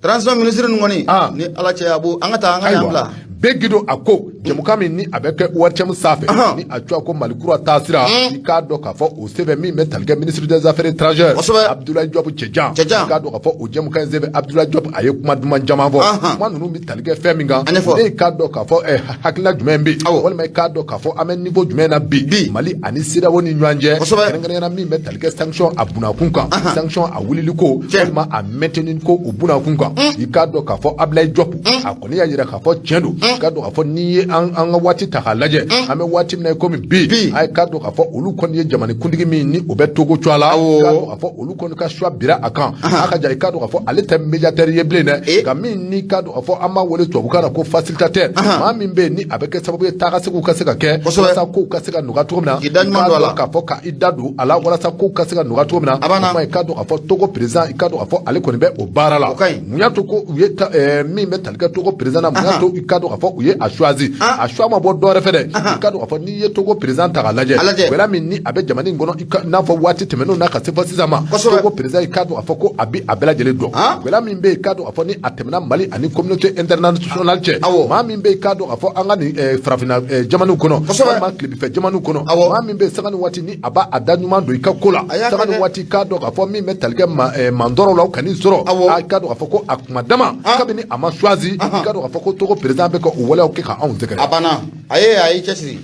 Transition minisiri ninnu kɔni. Ni Ala cɛ a b'o an ka taa an ka yan bila. B Gindo a ko Jɛmukan min ni a bɛ kɛ ORTM sanfɛ, ni a tɔgɔ ko Mali kura taasira, i k'a dɔn k'a fɔ o senfɛ, min bɛ tali kɛ ministre des Affaires étrangères Abdoulaye Diop Cɛjan, i k'a dɔn k'a fɔ o jɛmukan in senfɛ, Abdoulaye Diop a ye kuma duman caman fɔ. Kuma ninnu bɛ tali kɛ fɛn min kan, o de ye k'a dɔn k'a fɔ hakilina jumɛn bɛ yen, walima i k'a dɔn k'a fɔ an bɛ niveau jumɛn na bi Mali ani CEDEAO ni ɲɔgɔn cɛ, kɛrɛnkɛrɛnnenya la min bɛ tali kɛ sanction a bunakun kan, sanction a wulili ko walima a maintenir ko o bunakun kan. I k'a dɔn k'a fɔ Abdoulaye Diop a kɔni y'a jira k'a fɔ tiɲɛ don, i k'a dɔn k'a fɔ n'i ye an ka waati ta k'a lajɛ, an bɛ waati min na i komi bi, a ye k'a dɔn k'a fɔ olu kɔni ye jamanakuntigi min ni o bɛ Togo cogoya la, i k'a dɔn k'a fɔ olu kɔni ka choix bira a kan. A ka ja, i k'a dɔn k'a fɔ ale tɛ médiateur ye bilen dɛ, nka min n'i k'a dɔn k'a fɔ an b'a wele tubabukan na ko facilitateur, maa min bɛ yen ni a bɛ kɛ sababu ye taa ka seginw ka se ka kɛ walasa kow ka se ka nɔgɔya cogo min na, i k'a dɔn k'a fɔ ka i da don a la walasa kow ka se ka nɔgɔya cogo min na. O kuma, i k'a dɔn k'a fɔ Togo président, i k'a dɔn k'a fɔ ale kɔni bɛ o baara la. Mun y'a to ko u ye min bɛ tali kɛ Togo président na, mun y'a to i k'a dɔn k'a fɔ u ye a choisi? A choix ma bɔ dɔwɛrɛ fɛ dɛ. I k'a dɔn k'a fɔ n'i ye Togo président ta k'a lajɛ, gɛlɛya min ni a bɛ jamana in kɔnɔ, i n'a fɔ waati tɛmɛnenw na ka se fɔ sisan ma, Togo président, i k'a dɔn k'a fɔ ko a bi a bɛɛ lajɛlen dɔn. Gɛlɛya min bɛ yen, i k'a dɔn k'a fɔ ni a tɛmɛna Mali ani communauté internationale cɛ, maa min bɛ yen, i k'a dɔn k'a fɔ an ka nin farafinna jamanaw kɔnɔ walima tilebinfɛ jamanaw kɔnɔ, maa min bɛ yen sanga ni waati ni a b'a a da ɲuman don i ka ko la, sanga ni waati, i k'a dɔn k'a fɔ min bɛ tali kɛ mandɔrɔw la, o kan'i sɔrɔ, i k'a dɔn k'a fɔ ko a kuma dama kabini a ma choisi, i k'a dɔn k'a fɔ ko Togo président bɛ ka o waleyaw kɛ ka anw sɛgɛrɛ. A banna, a ye a y'i cɛsiri.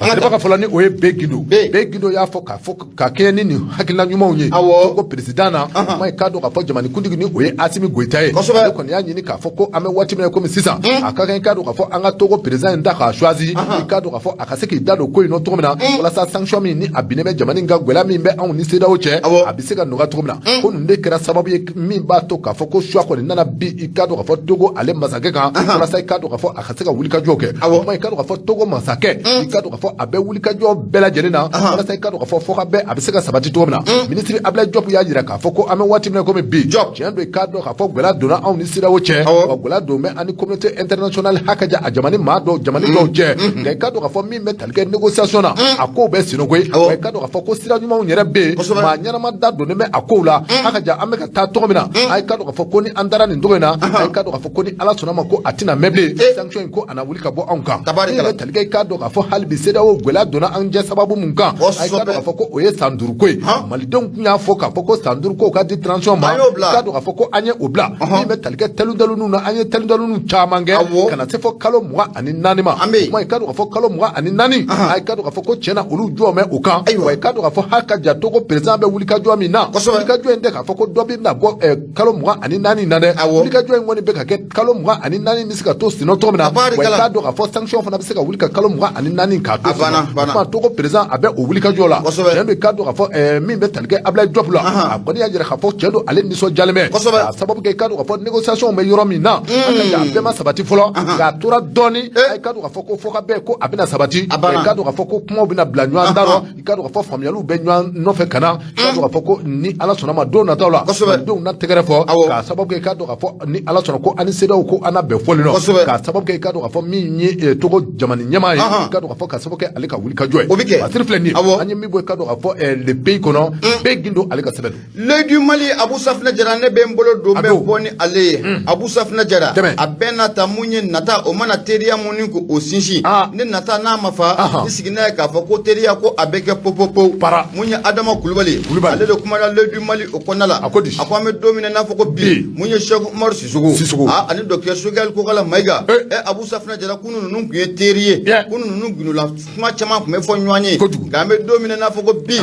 A ka fɔlɔ ni o ye B Gindo. B Gindo y'a fɔ k'a fɔ ka kɛɲɛ ni nin hakilina ɲumanw ye Togo président na kuma, i k'a dɔn k'a fɔ jamanakuntigi ni o ye Asimi Goyita ye, ale kɔni y'a ɲini k'a fɔ ko an bɛ waati min na komi sisan, a ka kan i k'a dɔn k'a fɔ an ka Togo président in ta k'a choisi, i k'a dɔn k'a fɔ a ka se k'i da don ko in nɔ cogo min na, walasa sanction min ni a binnen bɛ jamana in kan, gɛlɛya min bɛ anw ni CEDEAO cɛ, a bɛ se ka nɔgɔya cogo min na. Ko nin de kɛra sababu ye min b'a to k'a fɔ ko choix kɔni nana bi, i k'a dɔn k'a fɔ Togo ale masakɛ kan, walasa i k'a dɔn k'a fɔ a ka se ka wulikajɔ kɛ. O kuma, i k'a dɔn k'a fɔ Togo masakɛ, i k'a dɔn k'a fɔ a bɛ wulikajɔ bɛɛ lajɛlen na walasa i k'a dɔn k'a fɔ fɔkabɛn a bɛ se ka sabati cogo min na. Minisiri Abdoulaye Diop y'a jira k'a fɔ ko an bɛ waati min na komi bi, tiɲɛ don, i k'a dɔn k'a fɔ gɛlɛya donna anw ni CEDEAO cɛ, wa gɛlɛya don bɛ an ni communauté internationale hakaja a jamana maa dɔw, jamana dɔw cɛ. Nka i k'a dɔn k'a fɔ min bɛ tali kɛ négociation na, a kow bɛ sen koyi. Wa i k'a dɔn k'a fɔ ko sira ɲumanw yɛrɛ bɛ yen, maa ɲɛnama da donnen bɛ a kow la. Hakaja, an bɛ ka taa cogo min na, a k'a dɔn k'a fɔ ko ni an taara nin cogo in na, a k'a dɔn k'a fɔ ko ni Ala sɔnna ma, ko a tɛna mɛn bilen, sanction in ko a na wuli ka bɔ anw kan. Min bɛ tali kɛ, i k'a dɔn k'a fɔ hali bi CEDEAO gɛlɛya donna an jɛ sababu mun kan, a k'a dɔn k'a fɔ ko o ye san 5 ko ye. Malidenw tun y'a fɔ k'a fɔ ko san 5 ko ka di transition ma, i k'a dɔn k'a fɔ ko an ye o bila. Min bɛ tali kɛ tɛludaluniw na, an ye tɛludaluniw caman kɛ ka na se fɔ kalo 24 ma. Kuma, i k'a dɔn k'a fɔ kalo 24, a k'a dɔn k'a fɔ ko tiɲɛna olu jɔ bɛ o kan. Wa i k'a dɔn k'a fɔ hali ka ja Togo président bɛ wulikajɔ min na, wulikajɔ in tɛ k'a fɔ ko dɔ bɛ na bɔ kalo 24 na dɛ. Wulikajɔ in kɔni bɛ ka kɛ kalo 24 bɛ se ka to senna cogo min na. Wa i k'a dɔn k'a fɔ sanction fana bɛ se ka wuli ka kalo 24 k'a to senna. Kuma, Togo président a bɛ o wulikajɔ la. Tiɲɛ don, i k'a dɔn k'a fɔ min bɛ tali kɛ Abdoulaye Diop la, a kɔni y'a jira k'a fɔ tiɲɛ don, ale nisɔndiyalen bɛ k'a sababu kɛ, i k'a dɔn k'a fɔ négociation bɛ yɔrɔ min na, a bɛɛ ma sabati fɔlɔ, nka a tora dɔɔni, i k'a dɔn k'a fɔ ko fɔkabɛn ko a bɛna sabati. I k'a dɔn k'a fɔ ko kumaw bɛna bila ɲɔgɔn da rɔ, i k'a dɔn k'a fɔ faamuyaliw bɛ ɲɔgɔn nɔfɛ ka na, i k'a dɔn k'a fɔ ko ni Ala sɔnna ma, don nataw la malidenw na tɛgɛrɛ fɔ k'a sababu kɛ, i k'a dɔn k'a fɔ ni Ala sɔnna ko an ni CEDEAO ko an na bɛn fɔli nɔ, k'a sababu kɛ, i k'a dɔn k'a fɔ min ye Togo jamana ɲɛmaa ye, i k'a dɔn k'a fɔ k'a sababu kɛ ale ka wulikajɔ ye. O bɛ kɛ. Basiri filɛ nin ye, an ye min bɔ, i k'a dɔn k'a fɔ le pays kɔnɔ, bɛɛ Gindo ale ka sɛbɛn don. L'Œil du Mali, Abu Safinɛ Jara, ne bɛ n bolo don bɛ bɔ ni ale ye. Abu Safinɛ Jara, a bɛɛ n'a ta, mun ye nata o mana teriya mun ni ko o sinsin, ni nata n'a ma fa ni sigi n'a ye k'a fɔ ko teriya ko a bɛ kɛ popopo. Mun ye Adama Kulubali, ale de kumana L'Œil du Mali o kɔnɔna la. A ko di? A ko an bɛ don min na n'a fɔ ko bi, mun ye Cheikh Umaru Sisoko ani docteur Choguel Kokala Mayiga, Abu Safinɛ Jara, kunu ninnu tun ye teri ye, kunu ninnu gundola kuma caman tun bɛ fɔ ɲɔgɔn ye. Nka an bɛ don min na n'a fɔ ko bi,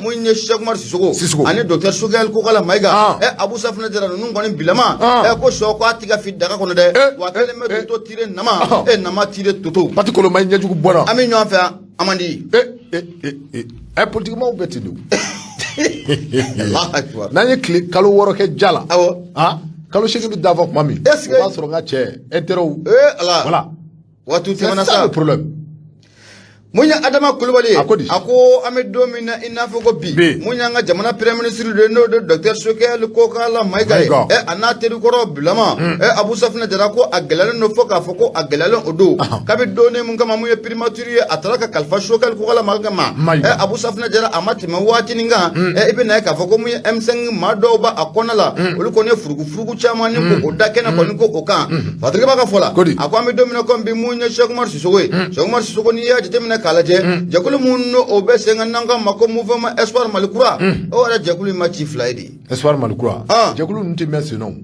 mun ye Cheikh Umaru Sisoko ani docteur Choguel Kokala Mayiga, Abu Safinɛ Jara, ninnu kɔni bilama ko sɔ ko a ti ka fi daga kɔnɔ dɛ, wa kelen bɛ toto tire nama, nama tire toto. Pati Koloma ɲɛjugu bɔra. An bɛ ɲɔgɔn fɛ, an man di. Politique maaw bɛɛ ten don. N'an ye tile kalo 6 kɛ ja la, kalo 8 bɛ dafa tuma min, o b'a sɔrɔ n ka cɛ intérêt. Ala. Voilà. Waati tɛmɛna sa. C'est ça le problème. Mun ye Adama Kulubali ye, A ko di? A ko an bɛ don min na i n'a fɔ ko bi, Bi. mun y'an ka jamana premier ministre de ye, n'o de docteur Choguel Kokalla Maïga ye, Maïga. A n'a terikɔrɔ Bilama, Abu Safinɛ Jara, ko a gɛlɛyalen don fo k'a fɔ ko a gɛlɛyalen o don. Kabi donnen mun kama, mun ye primature ye, a taara ka kalifa Choguel Kokalla Maïga ma. Maïga. Abu Safinɛ Jara, a ma tɛmɛ waatinin kan, i bɛ na ye k'a fɔ ko mun ye M5 maa dɔw b'a a kɔnɔ la, olu kɔni ye furugufurugu caman ni ko o da kɛnɛ kɔni ko o kan. Fatigi b'a ka fɔ la, Ko di? a ko an bɛ don min na komi bi, mun ye Cheikh Oumar Sissoko ye, Cheikh Oumar Sissoko, n'i y'a jateminɛ k'a lajɛ, jɛkulu mun n'o o bɛ sen kan n'an k'a ma ko Mouvement Espoir Mali Kura, o yɛrɛ jɛkulu in ma ci fila ye de. Espoir Mali Kura. Ah. Jɛkulu ninnu tɛ mɛn sen na o.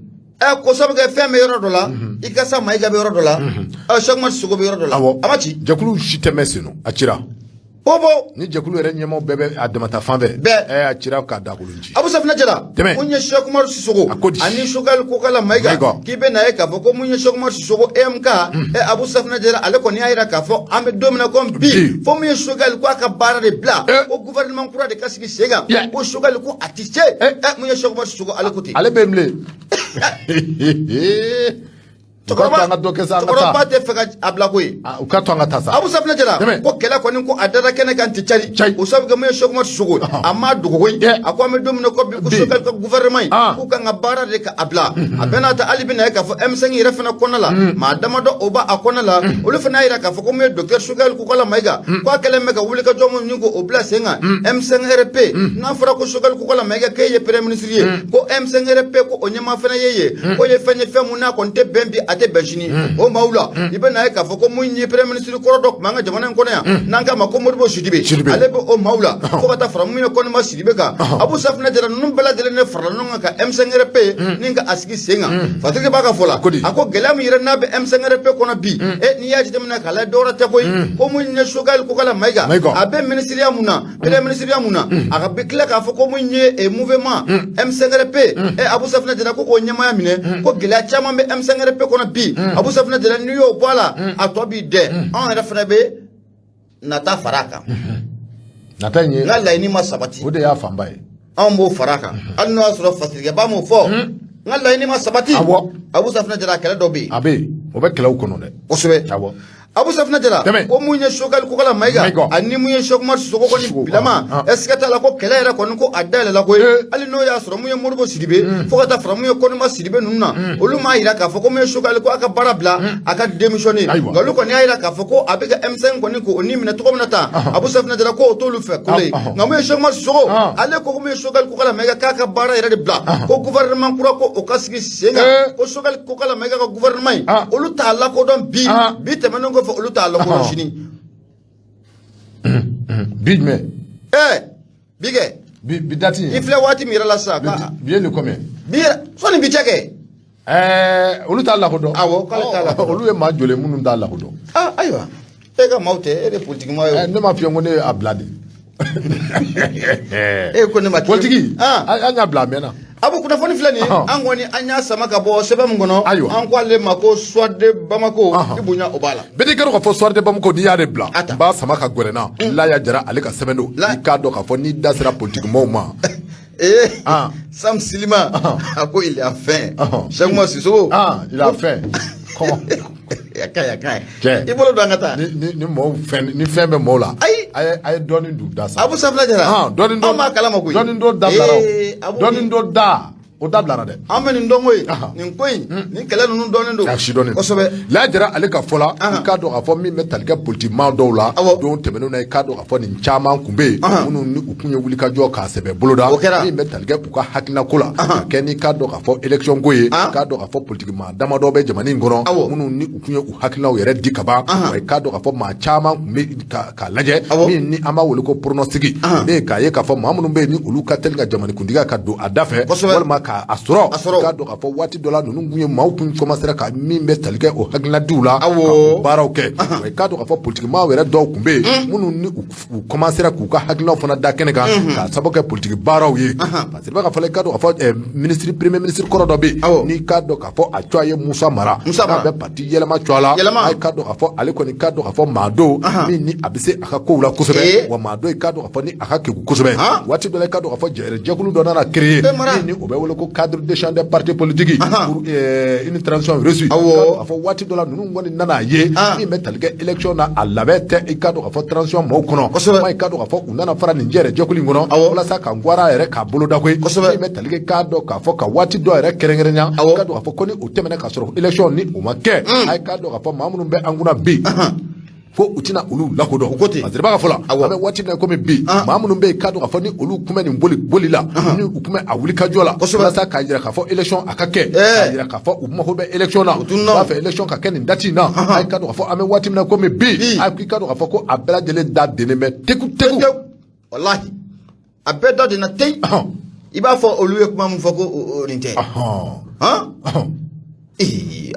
Ko sabu kɛ fɛn bɛ yɔrɔ dɔ la, i ka sa Mayiga bɛ yɔrɔ dɔ la, Cheikh Oumar Sissoko bɛ yɔrɔ dɔ la. Awɔ. A ma ci. Jɛkulu si tɛ mɛn sen na, a cira. Bobo. Ni jɛkulu yɛrɛ ɲɛmaaw bɛɛ bɛ a damata fan fɛ. Bɛɛ. A cira k'a dakolon ci. Abu Safinɛ Jara, Tɛmɛ. mun ye Cheikh Oumar Sissoko A ko di? ani Choguel Kokalla Maïga, Maïga. k'i bɛ na ye k'a fɔ ko mun ye Cheikh Oumar Sissoko EMK, Abu Safinɛ Jara, ale kɔni y'a jira k'a fɔ an bɛ don min na komi bi, Bi. fo mun ye Choguel ko a ka baara de bila, ko gouvernement kura de ka sigi sen kan, ko Choguel ko a ti se. Mun ye Cheikh Oumar Sissoko, ale ko ten. Ale bɛ yen bilen. U ka to an ka dɔ kɛ sa, an ka Cɛkɔrɔba taa. tɛ fɛ ka a bila koyi. Ah, u ka to an ka taa sa. Abu Safinɛ Jara, Tɛmɛ. ko kɛlɛ kɔni ko a dara kɛnɛ kan tɛ cari. Cari. O sabu kɛ mun ye Cheikh Oumar Sissoko, a ma dogo koyi. A ko an bɛ don min na ko bi, ko Bi. Choguel ka gouvernement in, Ah. k'u kan ka baara de ka a bila. A bɛɛ n'a ta, hali bi na ye k'a fɔ M5 yɛrɛ fana kɔnɔna la, maa damadɔ o b'a a kɔnɔna la, olu fana y'a jira k'a fɔ ko mun ye docteur Choguel Kokalla Maïga, ko a kɛlen bɛ ka wulikajɔ mun ni ko o bila sen kan M5 RP, n'a fɔra ko Choguel Kokalla Maïga k'e ye premier ministre ye, ko M5 RP ko o ɲɛmaa fana ye ye, ko ye fɛn ye fɛn mun n'a kɔni tɛ bɛn bi, a tɛ bɛn sini o maaw la. I bɛ na ye k'a fɔ ko mun ye premier ministre kɔrɔ dɔ tun b'an ka jamana in kɔnɔ yan, n'an k'a ma ko Modibo Sidibe, Sidibe. ale bɛ o maaw la, fo ka taa fara mun ye Kɔnima Sidibe kan. Abu Safinɛ Jara, ninnu bɛɛ lajɛlen de farala ɲɔgɔn kan ka M5 RP ni ka a sigi sen kan. Fatigi b'a ka fɔ la, Ko di? a ko gɛlɛya min yɛrɛ n'a bɛ M5 RP kɔnɔ bi, n'i y'a jateminɛ k'a lajɛ, dɔwɛrɛ tɛ koyi, ko mun ye Choguel Kokalla Maïga, Maïga. a bɛ ministeriya mun na, premier ministeriya mun na, a ka bɛ tila k'a fɔ ko mun ye mouvement M5 RP, Abu Safinɛ Jara, ko k'o ɲɛmaaya minɛ, ko gɛlɛya caman bɛ M5 RP kɔnɔ bi. Abu Safinɛ Jara, n'i y'o bɔ a la, a tɔ b'i dɛ. Anw yɛrɛ fana bɛ nata fara a kan. Nata in ye N ka laɲini ma sabati. O de y'a fanba ye. Anw b'o fara a kan, hali n'o y'a sɔrɔ fasirikɛba m'o fɔ, n ka laɲini ma sabati. Awɔ. Abu Safinɛ Jara, kɛlɛ dɔ bɛ yen. A bɛ yen, o bɛ kɛlɛw kɔnɔ dɛ. Kosɛbɛ. Awɔ. Abu Safinɛ Jara, Tɛmɛ. ko mun ye Choguel Kokalla Maïga Maïga. ani mun ye Cheikh Oumar Sissoko kɔni Sissoko, bilama, ah. est ce que t'a la ko kɛlɛ yɛrɛ kɔni ko a dayɛlɛla koyi. Hali n'o y'a sɔrɔ mun ye Modibo Sidibe, fo ka taa fara mun ye Kɔnima Sidibe ninnu na, olu m'a jira k'a fɔ ko mun ye Choguel ko a ka baara bila, a ka démissionner. Ayiwa. Nka olu kɔni y'a jira k'a fɔ ko a bɛ ka M5 kɔni ko o ni minɛ cogo min na tan, Abu Safinɛ Jara, ko o t'olu fɛ ko ye. Ah, ah. Nka mun ye Cheikh Oumar Sissoko, Ah. ale ko ko mun ye Choguel Kokalla Maïga k'a ka baara yɛrɛ de bila, ko gouvernement kura ko o ka sigi sen kan, ko Choguel Kokalla Maïga ka gouvernement in, olu t'a lakodɔn bi. Bi tɛmɛnen kɔfɛ, olu t'a lakodɔn sini. Bi jumɛn? Bi kɛ. Bi date I filɛ waati min yɛrɛ la sisan. Bi ye le combien? Bi yɛrɛ, sɔnni bi cɛ kɛ. Olu t'a lakodɔn. Awɔ, k'ale t'a lakodɔn. Olu ye maa joli ye minnu t'a lakodɔn? Ah, ayiwa, e ka maaw tɛ, e de politique maa ye o. Ne m'a f'i ye ko ne ye a bila de. E ko ne ma. Politiki. Ah. An y'a bila a mɛnna. Abu, kunnafoni filɛ nin ye, an kɔni an y'a sama ka bɔ sɛbɛn min kɔnɔ, Ayiwa. an ko ale ma ko Soir de Bamako. I bonya o b'a la. Bɛɛ kɛra k'a fɔ Soir de Bamako, n'i y'ale bila, A ta. n b'a sama ka gɛrɛ n na. Laya Jara, ale ka sɛbɛn don. I k'a dɔn k'a fɔ n'i da sera politiki maaw ma. Ah. Sam Silima, a ko il a faim. Cheikh Oumar Sissoko. Ah, il a faim. Comment? A ka ɲi, a ka ɲi. Cɛ. I bolo don, an ka taa. Ni mɔgɔw fɛn ni fɛn bɛ mɔgɔw la. Ayi. A ye dɔɔnin d'u da sa. Abu Safinɛ Jara. Ah, dɔɔnin dɔ. An b'a kalama koyi. Dɔɔnin dɔ dabilara o. Abu Dɔɔnin dɔ da o dabilara dɛ. An bɛ nin dɔn koyi. Nin ko in, nin kɛlɛ ninnu dɔnnen don. A si dɔnnen. Kosɛbɛ. Laya Jara, ale ka fɔ la, i k'a dɔn k'a fɔ min bɛ tali kɛ politique maa dɔw la. Awɔ. Don tɛmɛnenw na, i k'a dɔn k'a fɔ nin caman tun bɛ yen, minnu ni u kun ye wulikajɔ k'a sɛbɛ boloda. O kɛra. Min bɛ tali kɛ u ka hakilina ko la, ka kɛ n'i k'a dɔn k'a fɔ élection ko ye, i k'a dɔn k'a fɔ politique maa damadɔ bɛ jamana in kɔnɔ, minnu ni u kun ye u hakilinaw yɛrɛ di ka ban. Wa i k'a dɔn k'a fɔ maa caman tun bɛ k'a lajɛ, min ni an b'a wele ko pronostic, ne ye k'a ye k'a fɔ maa minnu bɛ yen ni olu ka teli ka jamanakuntigiya ka don a da fɛ, walima k'a sɔrɔ. A sɔrɔ. I k'a dɔn k'a fɔ waati dɔ la, ninnu kun ye maaw kun commencera ka min bɛ tali kɛ o hakilinadiw la, ka o baaraw kɛ. Wa i k'a dɔn k'a fɔ politique maaw yɛrɛ dɔw tun bɛ yen, minnu ni u commencera k'u ka hakilinaw fana da kɛnɛ kan k'a sababu kɛ politique baaraw ye, parce que i b'a ka fɔ la, i k'a dɔn k'a fɔ ministre, premier ministre kɔrɔ dɔ bɛ yen, n'i k'a dɔn k'a fɔ a tɔgɔ ye Musa Mara. Musa Mara. N'a bɛ parti Yɛlɛma tɔgɔ la. Yɛlɛma. A k'a dɔn k'a fɔ ale kɔni k'a dɔn k'a fɔ maa don min ni a bɛ se a ka kow la kosɛbɛ, wa maa don i k'a dɔn k'a fɔ ni a ka kegun kosɛbɛ. Waati dɔ la, i k'a dɔn k'a fɔ jɛkulu dɔ nana créer Mara. min ni o bɛ wele ko ko cadre d'échange des partis politiques pour une transition réussie. K'a fɔ waati dɔ la, ninnu kɔni nana ye min bɛ tali kɛ élection na, a labɛn tɛ, i k'a dɔn k'a fɔ transition mɔɔw kɔnɔ. Kuma, i k'a dɔn k'a fɔ u nana fara nin jɛrɛ jɛkulu in kɔnɔ walasa ka ngwara yɛrɛ k'a boloda koyi. Min bɛ tali kɛ, k'a dɔn k'a fɔ ka waati dɔ yɛrɛ kɛrɛnkɛrɛnya, k'a dɔn k'a fɔ ko ni o tɛmɛna k'a sɔrɔ élection ni o ma kɛ, a ye k'a dɔn k'a fɔ maa minnu bɛ an kunna bi, fo u tɛna olu lakodɔn. U ko ten. Parce que b'a ka fɔ la, an bɛ waati min na komi bi, maa minnu bɛ yen, k'a dɔn k'a fɔ ni olu kun bɛ nin boli boli la, ni u kun bɛ a wuli ka jɔ la walasa k'a jira k'a fɔ élection a ka kɛ, k'a jira k'a fɔ u mago bɛ élection na, u b'a fɛ élection ka kɛ nin date in na, a ye k'a dɔn k'a fɔ an bɛ waati min na komi bi, a k'i k'a dɔn k'a fɔ ko a bɛɛ lajɛlen da dennen bɛ teku teku. Walahi, a bɛɛ da denna teyi. I b'a fɔ olu ye kuma min fɔ ko o nin tɛ han.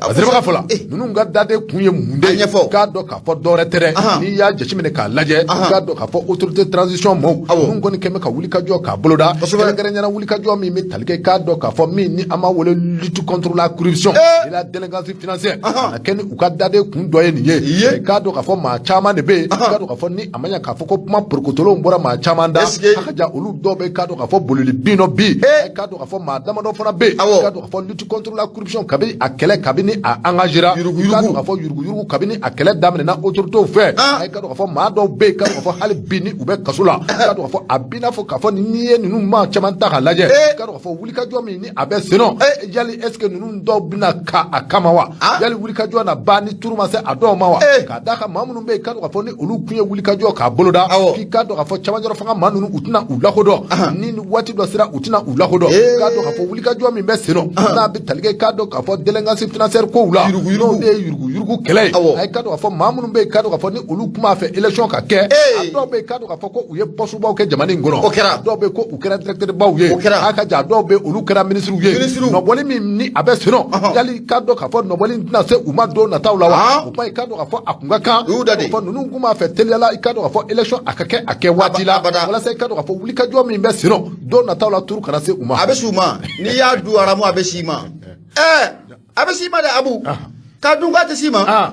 A ka fɔ la, ninnu ka daden kun ye mun de ye? K'a dɔn k'a fɔ dɔwɛrɛ tɛ dɛ, n'i y'a jateminɛ k'a lajɛ, k'a dɔn k'a fɔ autorité transition mɔɔw ninnu kɔni kɛn bɛ ka wuli ka jɔ k'a boloda, kɛrɛnkɛrɛnnenya wuli ka jɔ min bɛ tali kɛ, k'a dɔn k'a fɔ min ni an b'a wele lutte contre la corruption et la délinquance financière, a kɛ ni u ka daden kun dɔ ye nin ye. K'a dɔn k'a fɔ maa caman de bɛ yen, k'a dɔn k'a fɔ ni a ma ɲɛ k'a fɔ ko kuma porokotolenw bɔra maa caman da, a ka ja olu dɔw bɛ, k'a dɔn k'a fɔ bolili bin dɔ bi, k'a dɔn k'a fɔ maa damadɔ fana bɛ yen, k'a dɔn k'a fɔ lutte contre la corruption, kabi a kɛlɛ, kabini a engagera, k'a dɔn k'a fɔ yuruguyurugu, kabini a kɛlɛ daminɛna autorités fɛ, a ye k'a dɔn k'a fɔ maa dɔw bɛ yen, k'a dɔn k'a fɔ hali bi ni u bɛ kaso la. K'a dɔn k'a fɔ a b'i n'a fɔ k'a fɔ n'i ye ninnu maa caman ta k'a lajɛ, k'a dɔn k'a fɔ wulikajɔ min ni a bɛ sen nɔ, yali est ce que ninnu dɔw bɛna ka a kama wa? Yali wulikajɔ na ban ni turu ma se a dɔw ma wa? K'a d'a kan maa minnu bɛ yen, k'a dɔn k'a fɔ ni olu kun ye wulikajɔ k'a boloda, k'i k'a dɔn k'a fɔ camancɛrɔ fanga maa ninnu, u tɛna u lakodɔn ni waati dɔ sera, u tɛna u lakodɔn. K'a dɔn k'a fɔ wulikajɔ min bɛ sen nɔ, n'a bɛ tali kɛ, k'a dɔn k'a fɔ délinquance financière kow la, n'o de ye yuruguyurugu kɛlɛ ye, a ye k'a dɔn k'a fɔ maa minnu bɛ yen, k'a dɔn k'a fɔ ni olu kun b'a fɛ élection ka kɛ, a dɔw bɛ yen, k'a dɔn k'a fɔ ko u ye poste baw kɛ jamana in kɔnɔ, a dɔw bɛ yen ko u kɛra directeur baw ye, a ka ja a dɔw bɛ yen, olu kɛra ministres ye. Nɔbɔli min ni a bɛ sen nɔ, yali k'a dɔn k'a fɔ nɔbɔli in tɛna se u ma don nataw la wa? O kuma, i k'a dɔn k'a fɔ a kun ka kan fɔ ninnu kun b'a fɛ teliyala, i k'a dɔn k'a fɔ élection a ka kɛ a kɛ waati la, walasa i k'a dɔn k'a fɔ wulikajɔ min bɛ sen nɔ, don nataw la, turu kana se u ma. A bɛ s'u ma. N'i y'a dun aramu, a bɛ s'i ma. A bɛ s'i ma dɛ, Abu. K'a dun k'a tɛ s'i ma.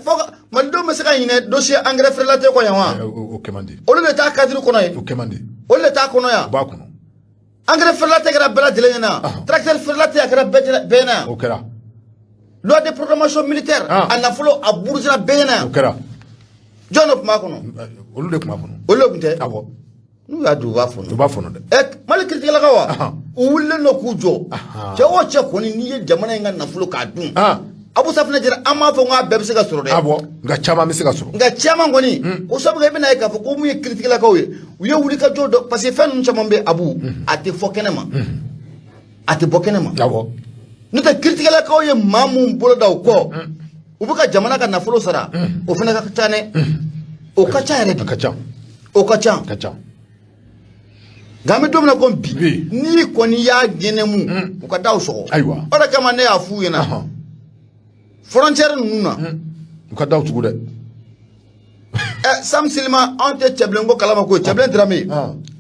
Fo malidenw bɛ se ka ɲinɛ dossier engrais frelaté kɔ yan wa? O kɛ man di. Olu de t'a cadre kɔnɔ yen. O kɛ man di. Olu de t'a kɔnɔ yan. U b'a kɔnɔ. Engrais frelaté kɛra bɛɛ lajɛlen ɲɛna. Tracteur frelaté, a kɛra bɛɛ ɲɛna. O kɛra. Loi de programmation militaire, a nafolo a burujira bɛɛ ɲɛna. O kɛra. Jɔn de tun b'a kɔnɔ? Olu de tun b'a kɔnɔ. Olu de tun tɛ? Awɔ. N'u y'a dun, u b'a fɔ. U b'a fɔ dɛ. Mali kiritigɛlakaw wa, u wulilen don k'u jɔ. Cɛ o cɛ kɔni, n'i ye jamana in ka nafolo k'a dun, Abu Safinɛ Jara, an m'a fɔ k'a bɛɛ bɛ se ka sɔrɔ dɛ. Awɔ, nka caman bɛ se ka sɔrɔ. Nka caman kɔni, o sabu i bɛna ye k'a fɔ ko mun ye kiritigɛlakaw ye, u ye wulikajɔ dɔ, parce que fɛn ninnu caman bɛ, Abu, a tɛ fɔ kɛnɛ ma, a tɛ bɔ kɛnɛ ma. N'o tɛ, kiritigɛlakaw ye maa mun bolo da u kɔ, u bɛ ka jamana ka nafolo sara, o fana ka ca dɛ, o ka ca yɛrɛ de. A ka ca. O ka ca. Ka ca. Nka an bɛ don min na komi bi, n'i kɔni y'a ɲɛnɛmu, u ka daw sɔgɔ. Ayiwa. O de kama ne y'a f'u ɲɛna frontière ninnu na. U ka daw tugu dɛ. Sam Silima, anw tɛ Cɛbilen ko kalama koyi, Cɛbilen Darame,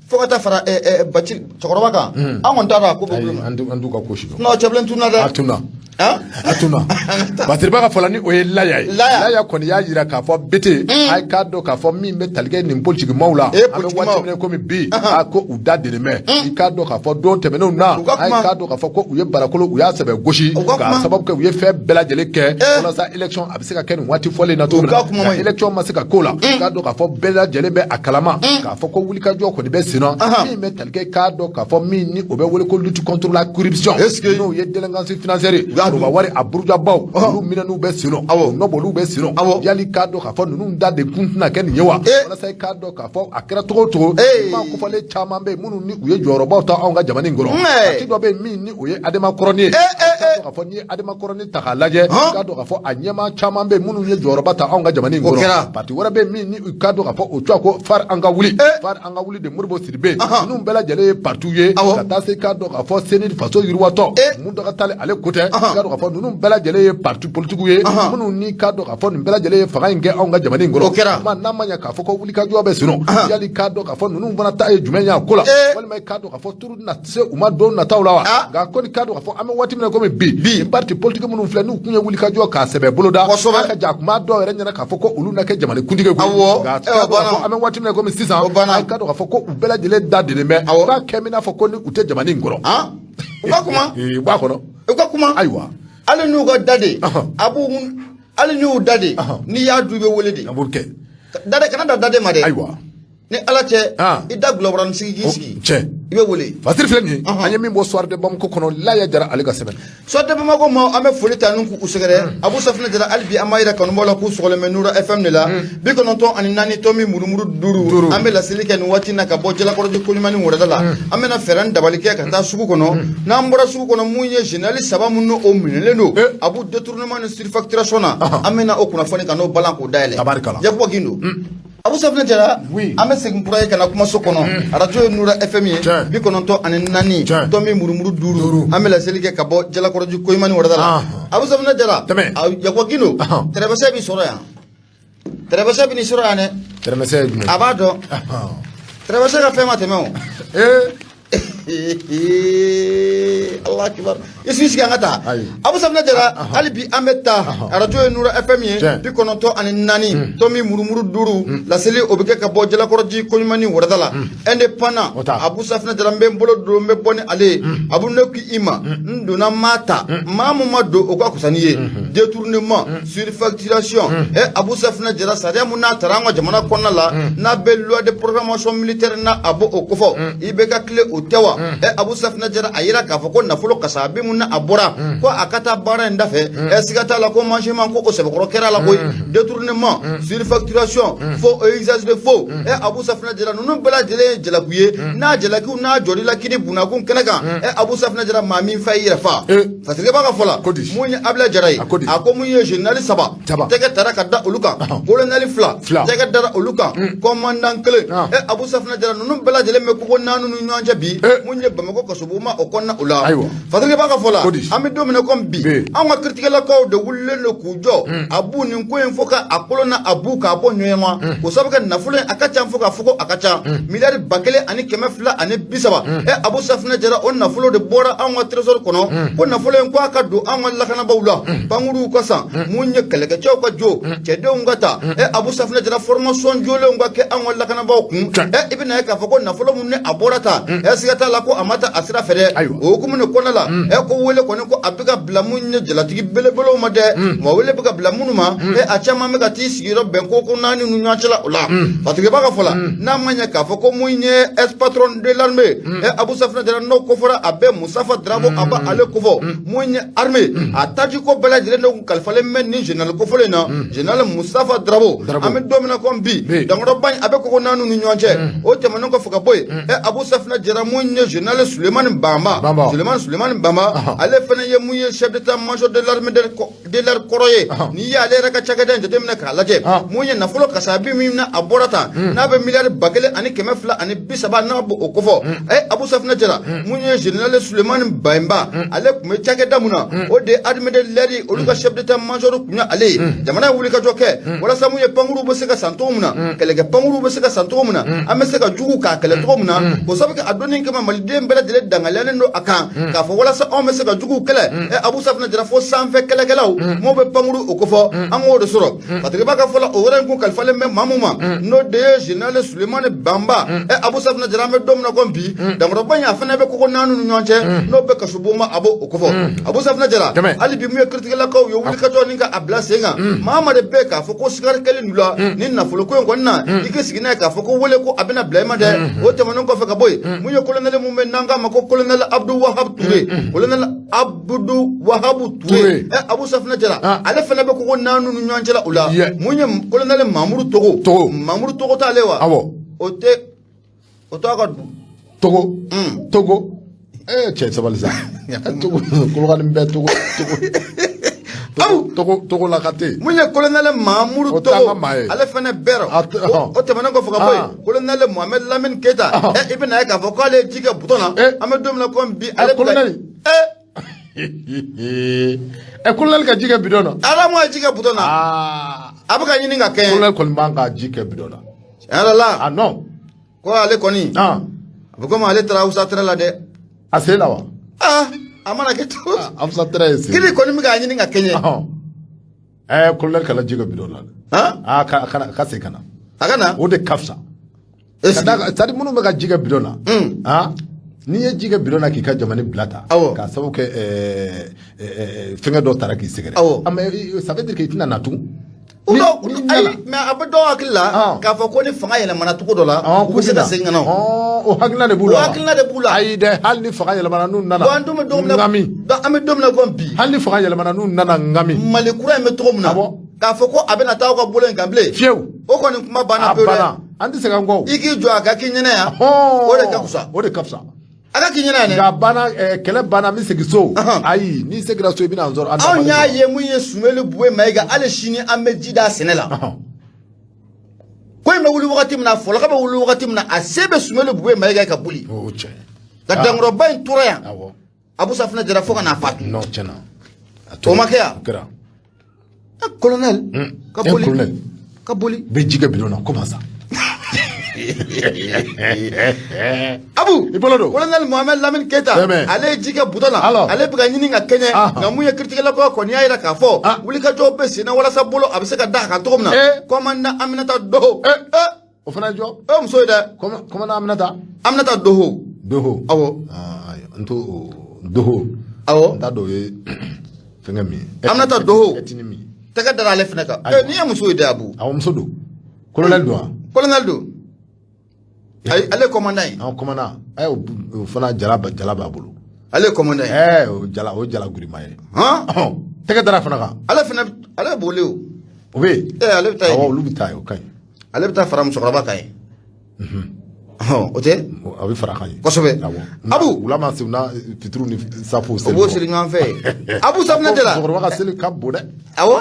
fo ka taa fara Bacili cɛkɔrɔba kan, an kɔni t'a dɔn a ko bɛ bolo ma. An t'u ka ko si dɔn. Non, Cɛbilen tununa dɛ. A tunna. A tunna. Basiriba ka fɔ la, ni o ye Laya ye. Laya kɔni y'a jira k'a fɔ bete, a ye k'a dɔn k'a fɔ min bɛ tali kɛ nin politikimaw la, an bɛ waati min na komi bi, a ko u da delen bɛ. I k'a dɔn k'a fɔ don tɛmɛnenw na, a ye k'a dɔn k'a fɔ ko u ye barakolo, u y'a sɛbɛ gosi k'a sababu kɛ u ye fɛn bɛɛ lajɛlen kɛ walasa élection a bɛ se ka kɛ nin waati fɔlen na cogo min na, élection ma se ka k'o la. K'a dɔn k'a fɔ bɛɛ lajɛlen bɛ a kalama k'a fɔ ko wulikajɔ kɔni bɛ sen na, min bɛ tali kɛ, k'a dɔn k'a fɔ min ni o bɛ wele ko lutte contre la corruption, n'o ye délinquance financière ye, foroba wari a burujabaw, olu minɛnw bɛ sen nɔ, nɔbɔliw bɛ sen nɔ. Yali k'a dɔn k'a fɔ ninnu da de kun tɛna kɛ nin ye wa? Walasa i k'a dɔn k'a fɔ a kɛra cogo o cogo, maa kofɔlen caman bɛ yen minnu ni u ye jɔyɔrɔbaw ta anw ka jamana in kɔnɔ. Parti dɔ bɛ yen min ni o ye Adema kɔrɔnin ye. K'a fɔ n'i ye Adema kɔrɔnin ta k'a lajɛ, k'a dɔn k'a fɔ a ɲɛmaa caman bɛ yen minnu ye jɔyɔrɔba ta anw ka jamana in kɔnɔ. Parti wɛrɛ bɛ yen min ni u k'a dɔn k'a fɔ o tɔgɔ ko Far an ka wuli, Far an ka wuli de Modibo Sidibe, ninnu bɛɛ lajɛlen ye partiw ye, ka taa se k'a dɔn k'a fɔ CENI faso yiriwatɔ Muntaga Tali ale ko tɛ, k'a dɔn k'a fɔ ninnu bɛɛ lajɛlen ye parti politigiw ye minnu ni k'a dɔn k'a fɔ nin bɛɛ lajɛlen ye fanga in kɛ anw ka jamana in kɔnɔ. Kuma n'a ma ɲɛ k'a fɔ ko wulikajɔ bɛ sen nɔ, yali k'a dɔn k'a fɔ ninnu fana ta ye jumɛn ye a ko la? Walima k'a dɔn k'a fɔ turu na se u ma don nataw la wa? Nka kɔni k'a dɔn k'a fɔ an bɛ waati min na komi bi, nin parti politique minnu filɛ, n'u kun ye wulikajɔ k'a sɛbɛ boloda, a ka ja kuma dɔw yɛrɛ ɲɛna k'a fɔ ko olu na kɛ jamana kuntigi koyi. Nka k'a dɔn k'a fɔ an bɛ waati min na komi sisan, a k'a dɔn k'a fɔ ko u bɛɛ lajɛlen da delen bɛ k'a kɛ min n'a fɔ ko ni u tɛ jamana in kɔnɔ. U ka kuma. U b'a kɔnɔ. U ka kuma. Ayiwa. Hali n'u ka da de, a b'u hali n'u da de, n'i y'a dun, i bɛ wele de. A b'o kɛ. Dade kana da dade ma dɛ. Ayiwa. Ni Ala cɛ, i da gulɔbaranin sigi k'i sigi. Tiɲɛ. I bɛ wele. Fasiri filɛ nin ye, an ye min bɔ Soir de Bamako kɔnɔ, Laya Jara ale ka sɛbɛn. Soir de Bamako ma, an bɛ foli ta ni k'u sɛgɛrɛ. Abu Safinɛ Jara, hali bi an b'a yira kanubaw la k'u sɔgɔlen bɛ Nura FM de la, 94.5. An bɛ laseli kɛ nin waati in na ka bɔ Jalakɔrɔji Koɲumani wɛrɛda la. An bɛna fɛɛrɛ ni dabali kɛ ka taa sugu kɔnɔ. N'an bɔra sugu kɔnɔ, mun ye général saba minnu o minɛlen don Abu détournement ni surfacturation na, an bɛna o kunnafoni ka n'o balan k'o dayɛlɛ. Tabarikala. Yakuba Gindo, Abu Safinɛ Jara, Oui. an bɛ segin kura ye ka na kumaso kɔnɔ. Arajo ye Nura FM ye, 94 tomi murumuru 5. An bɛ laseli kɛ ka bɔ Jalakɔrɔji Koɲumani wɛrɛda la. Abu Safinɛ Jara, Tɛmɛ. Yakuba Gindo, tɛrɛmɛsɛ b'i sɔrɔ yan, tɛrɛmɛsɛ bɛ n'i sɔrɔ yan dɛ. Tɛrɛmɛsɛ ye jumɛn? A b'a dɔn, tɛrɛmɛsɛ ka fɛn ma tɛmɛ o. Allah kibar, i sigi sigi, an ka taa. Ayi. Abu Safinɛ Jara, hali bi an bɛ taa. Arajo ye Nura FM ye, 94.5. Laseli o bɛ kɛ ka bɔ Jalakɔrɔji Koɲumani wɛrɛda la, indépendant. O ta. Abu Safinɛ Jara, n bɛ n bolo don, n bɛ bɔ ni ale ye. Abu, ne ko i ma, n donna maa ta, maa mun ma don, o ka fisa ni ye. Détournement, surfacturation, Abu Safinɛ Jara, sariya mun n'a taara an ka jamana kɔnɔna la, n'a bɛ loi de programmation militaire n'a a b'o o kofɔ, i bɛ ka tile o tɛ wa? Abu Safinɛ Jara, a yira k'a fɔ ko nafolo kasabi mun na a bɔra ko a ka taa baara in dafɛ, siga t'a la ko manchement ko o sɛbɛkɔrɔ kɛra la koyi. Détournement, surfacturation, faux, usage de faux, Abu Safinɛ Jara, ninnu bɛɛ lajɛlen ye jalaku ye. N'a jalakiw n'a jɔr'i la kini bunakun kɛnɛ kan, Abu Safinɛ Jara, maa min fa i yɛrɛ fa. Fasirikɛ b'a ka fɔ la, Ko di? mun ye Abila Jara ye, A ko di? a ko mun ye général saba Saba. tɛgɛ tara ka da olu kan, colonel fila Fila. tɛgɛ dara olu kan, commandant kelen. Abu Safinɛ Jara, ninnu bɛɛ lajɛlen bɛ kogo naani ni ɲɔgɔn cɛ bi, mun ye Bamakɔ kasobonba o kɔnɔna o la. Ayiwa. Fasirikɛ b'a ka fɔ la, Ko di? an bɛ don min na komi bi, Bi. anw ka kiritigɛlakaw de wulilen don k'u jɔ a b'u nin ko in fɔ ka a kolo na a b'u k'a bɔ ɲɔgɔn ma, k'o sababu kɛ nafolo in a ka ca, fo k'a fɔ ko a ka ca, miliyari 1230. Abu Safinɛ Jara, o nafolo de bɔra anw ka trésor kɔnɔ, ko nafolo in ko a ka don anw ka lakanabaw la, pankuruw ka san, mun ye kɛlɛkɛcɛw ka jo, cɛdenw ka ta, Abu Safinɛ Jara, formation jolenw ka kɛ anw ka lakanabaw kun. I bɛna ye k'a fɔ ko nafolo mun ni a bɔra ta, siga t'a la ko a ma taa a sira fɛ dɛ. O hukumu de kɔnɔna la, ko wele kɔni ko a bɛ ka bila mun ye jalatigi belebelew ma dɛ, wa wele bɛ ka bila minnu ma, a caman bɛ ka t'i sigiyɔrɔ bɛn ko naani ni ɲɔgɔn cɛla o la. Fatigɛba ka fɔ la, n'a ma ɲɛ k'a fɔ ko mun ye ex patron de l'armée, Abu Safinɛ Jara, n'o kofɔra, a bɛ Musafa Darabo, a b'ale kofɔ. Mun ye armée a taji ko bɛɛ lajɛlen de kun kalifalen bɛ nin général kofɔlen in na, général Musafa Darabo. Darabo. An bɛ don min na komi bi, Bi. dankɔrɔba in a bɛ koko naani ni ɲɔgɔn cɛ. O tɛmɛnen kɔfɛ ka bɔ yen, Abu Safinɛ Jara, mun ye général Sulemani Banba. Banba. Sulemani Banba, ale fana ye mun ye chef d'état major de l'armée de l'air kɔrɔ ye. N'i y'ale yɛrɛ ka cakɛda in jateminɛ k'a lajɛ, mun ye nafolo kasabi min na a bɔra tan, n'a bɛ miliyari 1230, n'a b'o o kofɔ, Abu Safinɛ Jara, mun ye général Sulemani Banba, ale tun bɛ cakɛda mun na, o de ye armée de l'air, olu ka chef d'état major tun ye ale ye. Jamana ye wulikajɔ kɛ walasa mun ye pankuruw bɛ se ka san cogo min na, kɛlɛkɛ pankuruw bɛ se ka san cogo min na, an bɛ se ka jugu k'a kɛlɛ cogo min na, o sabu kɛ a donni kama maliden bɛɛ lajɛlen dangaliyalen don a kan k'a fɔ walasa anw bɛ se ka juguw kɛlɛ. Abu Safinɛ Jara, fo sanfɛ kɛlɛkɛlaw m'o bɛ pankuru o kofɔ, an k'o de sɔrɔ. Fatigɛba ka fɔ la, o yɔrɔ in kun kalifalen bɛ maa mun ma, n'o de ye général Sulemani Banba. Abu Safinɛ Jara, an bɛ don min na komi bi, dankɔrɔba in a fana bɛ koko naani ni ɲɔgɔn cɛ, n'o bɛ kasobonba, a b'o o kofɔ. Abu Safinɛ Jara, Tɛmɛ. hali bi mun ye kiritigɛlakaw ye wulikajɔ ni ka a bila sen kan, maa ma de bɛ k'a fɔ ko sigari kɛlen d'u la ni nafolo ko in kɔni na, i k'i sigi n'a ye k'a fɔ ko wele ko a bɛna bila i ma dɛ. O tɛmɛnen kɔfɛ ka bɔ yen, mun ye colonel mun bɛ n'an k'a ma ko colonel Abdou Wahab Touré, colonel Abdou Wahab Touré, Touré. Abu Safinɛ Jara, ale fana bɛ koko naani ni ɲɔgɔn cɛla o la. Mun ye colonel Mamudu Togo. Togo. Mamudu Togo t'ale wa? Awɔ. O tɛ o t'a ka du. Togo. Togo. Cɛ, sabali sa. Togo, Kolokani bɛɛ Togo, Togo. Aw! Togo, Togo la ka te. Mun ye colonel Mamudu O t'an Togo ka maa ye. Ale fana bɛrɛ. A O tɛmɛnen kɔfɛ ka bɔ yen, colonel Mohamed Lamine Keita, i bɛna ye k'a fɔ k'ale ye ji kɛ bouton na. An bɛ don min na komi bi, ale bɛ ka Colonel. Colonel ka ji kɛ bidon na. Ala ma ye ji kɛ bouton na. A bɛ ka ɲini ka kɛɲɛ. Colonel kɔni b'an ka ji kɛ bidon na. Tiɲɛ yɛrɛ la. Ah non. Ko ale kɔni, a bɛ komi ale taara Awusa tɛrɛ la dɛ. A sen la wa? Aa, a mana kɛ cogo Awusa tɛrɛ ye sen. Kiri kɔni bɛ k'a ɲini ka kɛɲɛ. Colonel kana ji kɛ bidon na dɛ. Han. Ah, ka segin ka na. A ka na. O de ka fisa. Est-ce Ka d'a kan, c'est à dire minnu bɛ ka ji kɛ bidon na. N'i ye ji kɛ bidon na k'i ka jamani bila ta, k'a sababu kɛ fɛngɛ dɔ taara k'i sɛgɛrɛ, mais ça veut dire que i tɛna na tugun. Ayi, mais a bɛ dɔw hakili la k'a fɔ ko ni fanga yɛlɛmana cogo dɔ la, u bɛ se ka segin ka na. O hakilina de b'u la. O hakilina de b'u la. Ayi dɛ, hali ni fanga yɛlɛmana n'u nana. Bon, an dun bɛ don min na, an bɛ don min na komi bi. Hali ni fanga yɛlɛmana n'u nana, ngami. Mali kura in bɛ cogo min na. K'a fɔ ko a bɛna taa aw ka bolo in kan bilen. Fiyewu. O kɔni kuma banna pewu dɛ. A banna, an tɛ segin an kɔ o. I k'i jɔ a ka k'i ɲɛnɛ yan. O de ka fisa. O de ka fisa. A ka k'i ɲɛna yan dɛ. Nka banna, kɛlɛ banna, n bɛ segin so. Ayi, n'i seginna so, i bɛna n sɔrɔ. Anw y'a ye mun ye Sumeli Buwe Mayiga, hali sini an bɛ ji d'a sɛnɛ la. Ko in bɛ wuli wagati min na, fɔlɔkɛ bɛ wuli wagati min na, a se bɛ Sumeli Buwe Mayiga ka boli. O tiɲɛ. Ka dankɔrɔba in tora yan. Abu Safinɛ Jara fo ka n'a fatu. Non, tiɲɛna. O ma kɛ yan. O kɛra. Colonel. Ka boli. Colonel. Ka boli. Bɛ ji kɛ bidon na, comment ça? Abu i bolo don. Colonel Mohamed Lamine Keita, ale ye ji kɛ bidon na, ale bɛ ka ɲini ka kɛɲɛ, nka mun ye kiritigɛlakaw kɔni y'a jira k'a fɔ wulikajɔw bɛ sen na walasa bolo a bɛ se ka da a kan cogo min na. Commandant Aminata Doho. O fana ye jɔn? O muso ye dɛ. Commandant Aminata. Aminata Doho. Doho. Awɔ. N t'o Doho. Awɔ. N t'a dɔn o ye fɛnkɛ min ye. Aminata Doho. Ethnie min ye. Tɛgɛ dara ale fana kan. N'i ye muso ye dɛ, Abu. Awɔ, muso don. Colonel don wa? Colonel don. Ayi, ale ye commandant ye. Ah, commandant. Ayi, o fana jala b'a bolo. Ale ye commandant ye. O jala, o jala gurima ye. Han? Tɛgɛ dara fana kan. Ale fana, ale bɛ boli o. O bɛ yen. Ale bɛ taa yen. Awɔ, olu bɛ taa yen, o ka ɲi. Ale bɛ taa fara musokɔrɔba kan yen. O tɛ? A bɛ fara kan yen. Kosɛbɛ. Awɔ. Abu. Wula ma se, u na fitiriw ni safow seli. O b'o seli ɲɔgɔn fɛ. Abu Safinɛ Jara. Musokɔrɔba ka seli ka bon dɛ. Awɔ.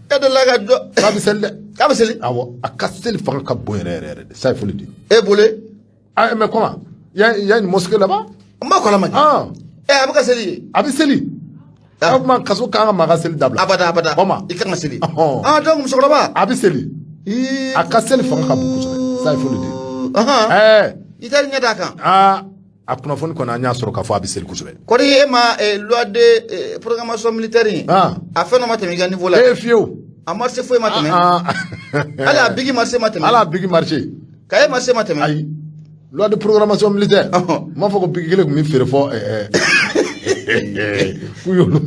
E delila ka jɔ. K'a bɛ seli dɛ. K'a bɛ seli. Awɔ, a ka seli fanga ka bon yɛrɛ yɛrɛ yɛrɛ de. Ça, il faut le dire. E bolo. Ah, mais comment? Il y a une mosquée là-bas? N b'a kalama. A bɛ ka seli yen. A bɛ seli. O tuma kaso kan ka maa ka seli dabila. Abada abada. Comment? I kan ka seli. Ah, donc musokɔrɔba. A bɛ seli. A ka seli fanga ka bon kosɛbɛ. Ça, il faut le dire. I taara ɲɛ d'a kan. Aa, a kunnafoni kɔni an y'a sɔrɔ k'a fɔ a bɛ seli kosɛbɛ. Kɔri e ma loi de programmation militaire in. A fɛn dɔ ma tɛmɛ i ka niveau la. Fiyewu. A marché foyi ma tɛmɛ. Hali a bigi marché ma tɛmɛ. Hali a bigi marché. Kaye marché ma tɛmɛ. Ayi. Loi de programmation militaire. N m'a fɔ ko bigi kelen tun bɛ feere fɔ k'u y'olu.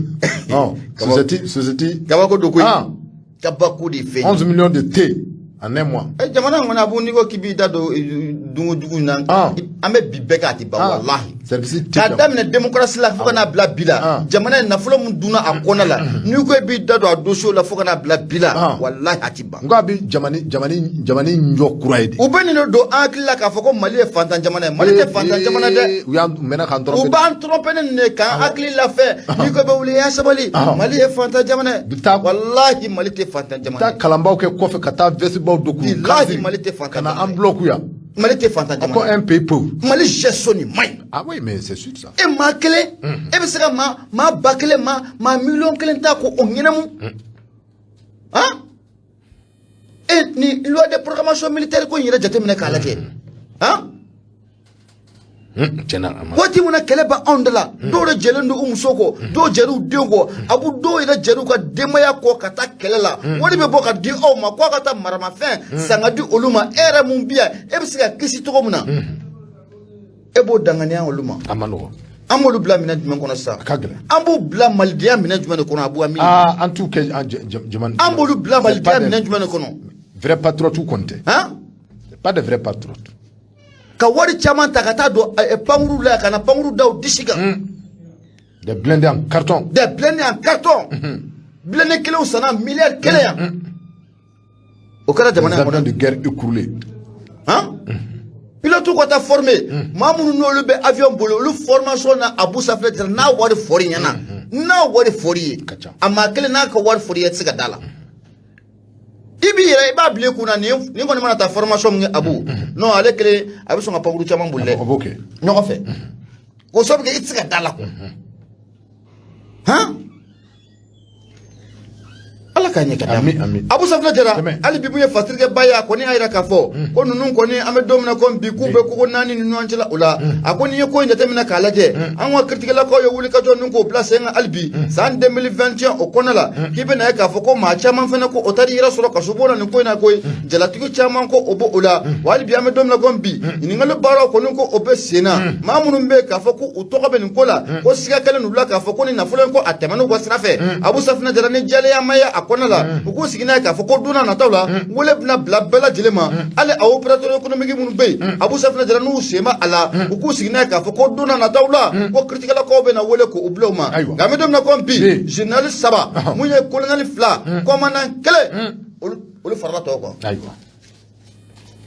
Société. Kabako don koyi. Kabako de fɛn. 11 millions de thé en un mois. Jamana in kɔnɔ, a b'o n'i ko k'i b'i da don dungo jugu in na, an bɛ bi bɛɛ kɛ, a tɛ ban walahi. Service K'a daminɛ démocratie la fo ka n'a bila bi la, jamana in nafolo min dunna a kɔnɔna la, n'i ko i b'i da don a dossier la fo ka n'a bila bi la, walahi a tɛ ban. N ko a bɛ jamana jɔ kura ye de. U bɛ nin de don an hakili la k'a fɔ ko Mali ye fantan jamana ye. Mali tɛ fantan jamana dɛ. U y'an mɛnna k'an tromper. U b'an tromper ni nin de ye k'an hakili lafɛ. N'i ko i bɛ wuli, ya sabali. Mali ye fantan jamana ye. Walahi Mali tɛ fantan jamana ye. Taa kalanbaw kɛ kɔfɛ ka taa veste baw don k'u Bilahi Mali tɛ fantan ka na an bloquer yan. Mali tɛ fantan jamana. Encore un pays pauvre. Mali gestion nin man ɲi. Ah oui, mais c'est sûr ça. E maa kelen, e bɛ se ka maa 1000, maa 1,000,000 ta k'o ɲɛnamu. Han? E ni loi de programmation militaire ko in yɛrɛ jateminɛ k'a lajɛ. Han? Waati min na kɛlɛ bɛ anw da la, dɔw yɛrɛ jɛlen don u muso kɔ, dɔw jɛlen u den kɔ, a b'u dɔw yɛrɛ jɛlen u ka denbaya kɔ ka taa kɛlɛ la. O de bɛ bɔ ka di aw ma k'aw ka taa maramafɛn san ka di olu ma. E yɛrɛ mun bi yan, e bɛ se ka kisi cogo min na, e b'o danganiya olu ma. A ma nɔgɔn. An b'olu bila minɛn jumɛn kɔnɔ sisan? A ka gɛlɛn. An b'u bila malidenya minɛn jumɛn de kɔnɔ, Abu Amine? An t'u kɛ jamana. An b'olu bila malidenya minɛn jumɛn de kɔnɔ? Vrai patriote kɔni tɛ. Han? Pas de vrai patriote. Ka wari caman ta ka taa don pankuru la, ka na pankuru da u disi kan. Des blindés en carton. Des blindés en carton. Blindé kelenw sanna miliyari kelen yan. O kɛra jamana in kɔnɔ. Des avions de guerre écroulés. Han? Pilote ka taa former. Maa minnu n'olu bɛ avion boli, olu formation na, Abu Safinɛ Jara, n'a wari fɔr'i ɲɛna. N'a wari fɔr'i ye. A maa kelen n'a ka wari fɔr'i ye, i tɛ se ka da la. I b'i yɛrɛ, i b'a bila i kunna nin kɔni mana taa formation min kɛ, Abu. Non, ale kelen a bɛ sɔn ka pankuru caman boli dɛ. O b'o kɛ. Ɲɔgɔn fɛ. K'o sababu kɛ i tɛ se ka da la quoi. Han? Ala Ala k'a ɲɛ ka d'a ma. Ami, ami. Abu Safinɛ Jara, Tɛmɛ. hali bi mun ye fasirikɛba ye, a kɔni y'a jira k'a fɔ ko ninnu kɔni, an bɛ don min na ko bi, k'u bɛ kogo naani ni ɲɔgɔn cɛla o la. A ko n'i ye ko in jateminɛ k'a lajɛ, an ka kiritigɛlakaw ye wulikajɔ ninnu k'o bila sen kan hali bi san 2021 o kɔnɔna la, k'i bɛna ye k'a fɔ ko maa caman fana ko o taara i yɛrɛ sɔrɔ kasobon na nin ko in na koyi. Jalatigiw caman ko o b'o la wa. Hali bi an bɛ don min na ko bi, ɲininkali baaraw kɔni ko o bɛ sen na. Maa minnu bɛ yen k'a fɔ ko u tɔgɔ bɛ nin ko la, ko siga kɛlen don u la k'a fɔ ko nin nafolo in ko a tɛmɛn'u ka sira fɛ, Abu Safinɛ Jara, ni jɛlenya ma ye a kɔnɔna la, u k'u sigi n'a ye k'a fɔ ko don n'a nataw la, wele bɛna bila bɛɛ lajɛlen ma. Hali a opérateur économique minnu bɛ yen, Abu Safinɛ Jara, n'u sen bɛ a la, u k'u sigi n'a ye k'a fɔ ko don n'a nataw la, ko kiritigɛlakaw bɛna wele k'u bila u ma. Nka an bɛ don min na ko bi, général saba, mun ye colonel fila, commandant kelen, olu farala tɔw kan.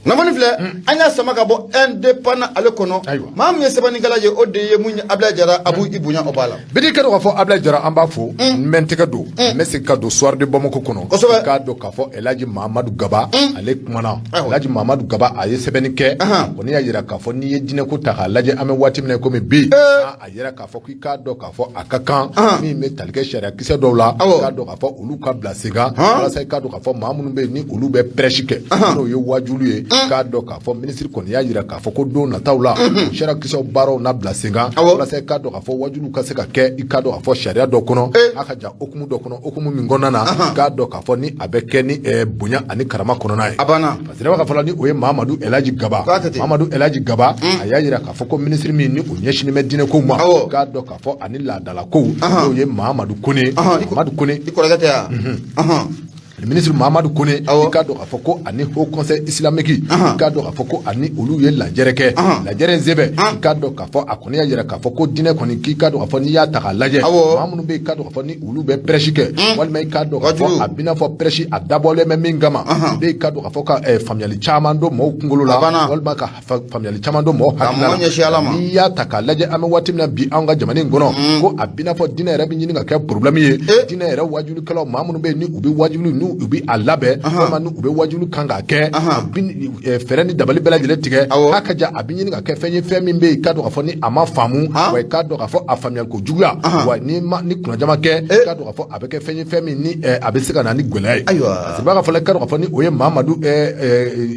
Kunnafoni filɛ, an y'a sama ka bɔ Indépendant ale kɔnɔ. Maa min ye sɛbɛnnikɛla ye, o de ye mun ye Abulaye Jara. Abu, i bonya o b'a la. Bidi kɛ dɔn k'a fɔ Abulaye Jara, an b'a fo. N bɛ n tɛgɛ don, n bɛ segin ka don Soir de Bamako kɔnɔ. K'a dɔn k'a fɔ Elhaji Mahamadu Gaba, ale kumana. Elhaji Mahamadu Gaba, a ye sɛbɛnni kɛ. A kɔni y'a jira k'a fɔ n'i ye diinɛko ta k'a lajɛ, an bɛ waati min na komi bi, a yira k'a fɔ k'i k'a dɔn k'a fɔ a ka kan min bɛ tali kɛ sariya kisɛ dɔw la, k'a dɔn k'a fɔ olu ka bila sen kan, walasa i k'a dɔn k'a fɔ maa minnu bɛ yen ni olu bɛ prêche kɛ, n'o ye wajulu ye. K'a dɔn k'a fɔ minisiri kɔni y'a jira k'a fɔ ko don nataw la, sariya kisɛw baaraw na bila sen kan, walasa i k'a dɔn k'a fɔ wajulu ka se ka kɛ, i k'a dɔn k'a fɔ sariya dɔ kɔnɔ, a ka ja hukumu dɔ kɔnɔ, hukumu min kɔnɔna na, k'a dɔn k'a fɔ ni a bɛ kɛ ni bonya ani karama kɔnɔna ye. A banna. Parce que ka fɔ la ni o ye Mamadu Elhaji Gaba. K'a tɛ ten. Mamadu Elhaji Gaba, a y'a jira k'a fɔ ko minisiri min ni o ɲɛsinnen bɛ diinɛ kow ma, k'a dɔn k'a fɔ ani laadala kow, n'o ye Mamadu Kone. Mamadu Kone. I kɔrɔkɛ tɛ yan? Le ministre Mahamadu Kone, i k'a dɔn k'a fɔ ko ani Haut Conseil islamique, i k'a dɔn k'a fɔ ko ani olu ye lajɛrɛ kɛ. Lajɛrɛ in senfɛ, i k'a dɔn k'a fɔ a kɔni y'a jira k'a fɔ ko diinɛ kɔni, k'i k'a dɔn k'a fɔ n'i y'a ta k'a lajɛ, maa minnu bɛ yen, i k'a dɔn k'a fɔ ni olu bɛ prêche kɛ, walima i k'a dɔn k'a fɔ a bɛna fɔ prêche a dabɔlen bɛ min kama, o de i k'a dɔn k'a fɔ ka faamuyali caman don mɔgɔw kunkolo la, walima ka faamuyali caman don mɔgɔw hakili la. N'i y'a ta k'a lajɛ, an bɛ waati min na bi, anw ka jamana in kɔnɔ, ko a bɛna fɔ diinɛ yɛrɛ bɛ ɲini ka kɛ problème ye. Diinɛ yɛrɛ wajulikɛlaw, maa minnu bɛ yen ni u bɛ wajuli, n'u u bɛ a labɛn, walima ni u bɛ wajuli kan k'a kɛ, a bɛ fɛɛrɛ ni dabali bɛɛ lajɛlen tigɛ k'a ka ja, a bɛ ɲini ka kɛ fɛn ye, fɛn min bɛ yen, i k'a dɔn k'a fɔ ni a ma faamu, wa i k'a dɔn k'a fɔ a faamuyali ko juguya, wa ni ma ni kunnajama kɛ, i k'a dɔn k'a fɔ a bɛ kɛ fɛn ye, fɛn min ni a bɛ se ka na ni gɛlɛya ye. Parce que b'a ka fɔ la, i k'a dɔn k'a fɔ ni o ye Mamadu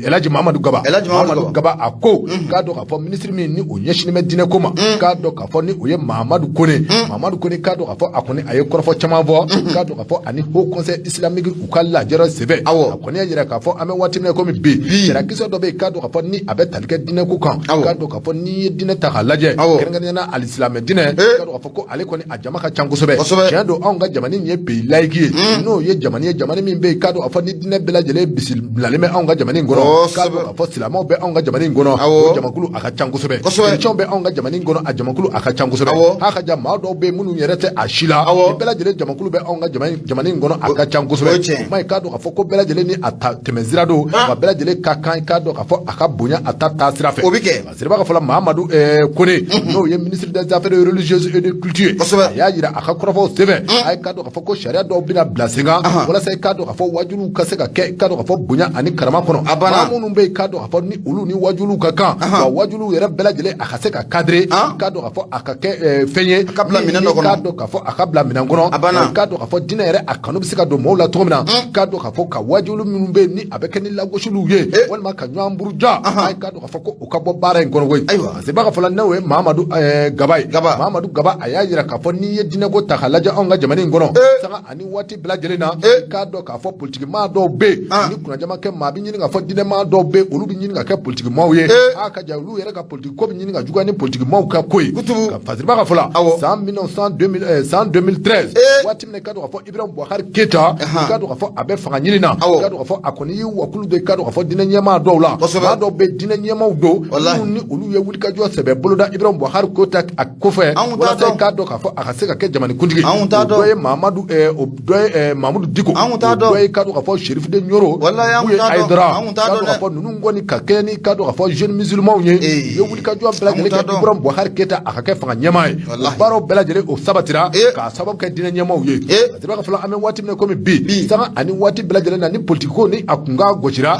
Elhaji Mamadu Gaba. Elhaji Mamadu Gaba, a ko k'a dɔn k'a fɔ minisiri min ni o ɲɛsinnen bɛ diinɛ ko ma, k'a dɔn k'a fɔ ni o ye Mamadu Kone. Mamadu Kone, k'a dɔn k'a fɔ a kɔni a ye kɔrɔfɔ caman fɔ, k'a dɔn k'a fɔ ani Haut Conseil islamique u ka lajɛrɛ senfɛ, a kɔni y'a jira k'a fɔ an bɛ waati min na komi bi, sariya dɔ bɛ yen, k'a dɔn k'a fɔ ni a bɛ tali kɛ diinɛ ko kan, k'a dɔn k'a fɔ n'i ye diinɛ ta k'a lajɛ, kɛrɛnkɛrɛnnenya la alisilamɛ diinɛ, k'a dɔn k'a fɔ ko ale kɔni a jama ka ca kosɛbɛ. Tiɲɛ don, anw ka jamana in ye pays laïque ye, n'o ye jamana ye, jamana min bɛ yen, k'a dɔn k'a fɔ ni diinɛ bɛɛ lajɛlen bisimilalen bɛ anw ka jamana in kɔnɔ, k'a dɔn k'a fɔ silamɛw bɛ anw ka jamana in kɔnɔ, o jamakulu a ka ca kosɛbɛ. Kerecɛnw bɛ anw ka jamana in kɔnɔ, a jamakulu a ka ca kosɛbɛ. A ka ja maa dɔw bɛ yen minnu yɛrɛ tɛ a si la. Ni bɛɛ lajɛlen jamakulu bɛ anw ka jamana in kɔnɔ, a ka ca kosɛbɛ. Ma i k'a dɔn k'a fɔ ko bɛɛ lajɛlen ni a ta tɛmɛsira don, wa bɛɛ lajɛlen ka kan, i k'a dɔn k'a fɔ a ka bonya a ta taasira fɛ. O bɛ kɛ. Siriba ka fɔla, Mahamadu Kone, n'o ye ministre des Affaires religieuses et de culture, a y'a jira a ka kɔrɔfɔw senfɛ, a ye k'a dɔn k'a fɔ ko sariya dɔw bɛna bila sen kan, walasa i k'a dɔn k'a fɔ wajuliw ka se ka kɛ, i k'a dɔn k'a fɔ bonya ani karama kɔnɔ. Maa minnu bɛ yen, k'a dɔn k'a fɔ ni olu ni wajuliw ka kan, wa wajuliw yɛrɛ bɛɛ lajɛlen a ka se ka cadrer, i k'a dɔn k'a fɔ a ka kɛ fɛn ye, a ka bila minɛn dɔ kɔnɔ, k'a dɔn k'a fɔ a ka bila minɛn kɔnɔ, i k'a dɔn k'a fɔ diinɛ yɛrɛ a kanu bɛ se ka don mɔgɔw la cogo min na, k'a dɔn k'a fɔ ka wajuli minnu bɛ yen ni a bɛ kɛ ni lagosiliw ye, walima ka ɲɔgɔn buruja, a k'a dɔn k'a fɔ ko o ka bɔ baara in kɔnɔ koyi. Ayiwa. Seba ka fɔla, n'o ye Mahamadu Gaba ye. Gaba. Mahamadu Gaba, a y'a jira k'a fɔ n'i ye diinɛko ta k'a lajɛ anw ka jamana in kɔnɔ, sanga ani waati bɛɛ lajɛlen na, i k'a dɔn k'a fɔ politiki maa dɔw bɛ yen ni kunnajama kɛ, maa bɛ ɲini k'a fɔ diinɛ maa dɔw bɛ yen, olu bɛ ɲini ka kɛ politiki maaw ye. A ka ja olu yɛrɛ ka politiki ko bɛ ɲini ka juguya ni politiki maaw ka ko ye. Ka Fasiriba ka fɔla, san 1900 san 2013, waati min na i k'a dɔn k'a fɔ Ibrahim Boubacar Keita, i k'a dɔn k'a fɔ a bɛ fanga ɲini na, i k'a dɔn k'a fɔ a kɔni y'i wakulu don, i k'a dɔn k'a fɔ diinɛ ɲɛmaa dɔw la, maa dɔw bɛ diinɛ ɲɛmaaw don minnu ni olu ye wulikajɔ sɛbɛ boloda Ibrahim Boubacar Keita a kɔfɛ, walasa i k'a dɔn k'a fɔ a ka se ka kɛ jamanakuntigi. O dɔ ye Mamadu, o dɔ ye Mamudu Diko, o dɔ ye k'a dɔn k'a fɔ Chérif de Nioro, Buye Hayidara, k'a dɔn k'a fɔ ninnu kɔni ka kɛ ni k'a dɔn k'a fɔ jeunes musulmans ye, u ye wulikajɔ bɛɛ lajɛlen kɛ Ibrahim Boubacar Keita a ka kɛ fanga ɲɛmaa ye. O baaraw bɛɛ lajɛlen o sabatira k'a sababu kɛ diinɛ ɲɛmaaw ye. Fasiriba ka fɔla, an bɛ waati min na komi bi, sanga ani waati bɛɛ lajɛlen na, ni politiki ko ni a kunkan gosira.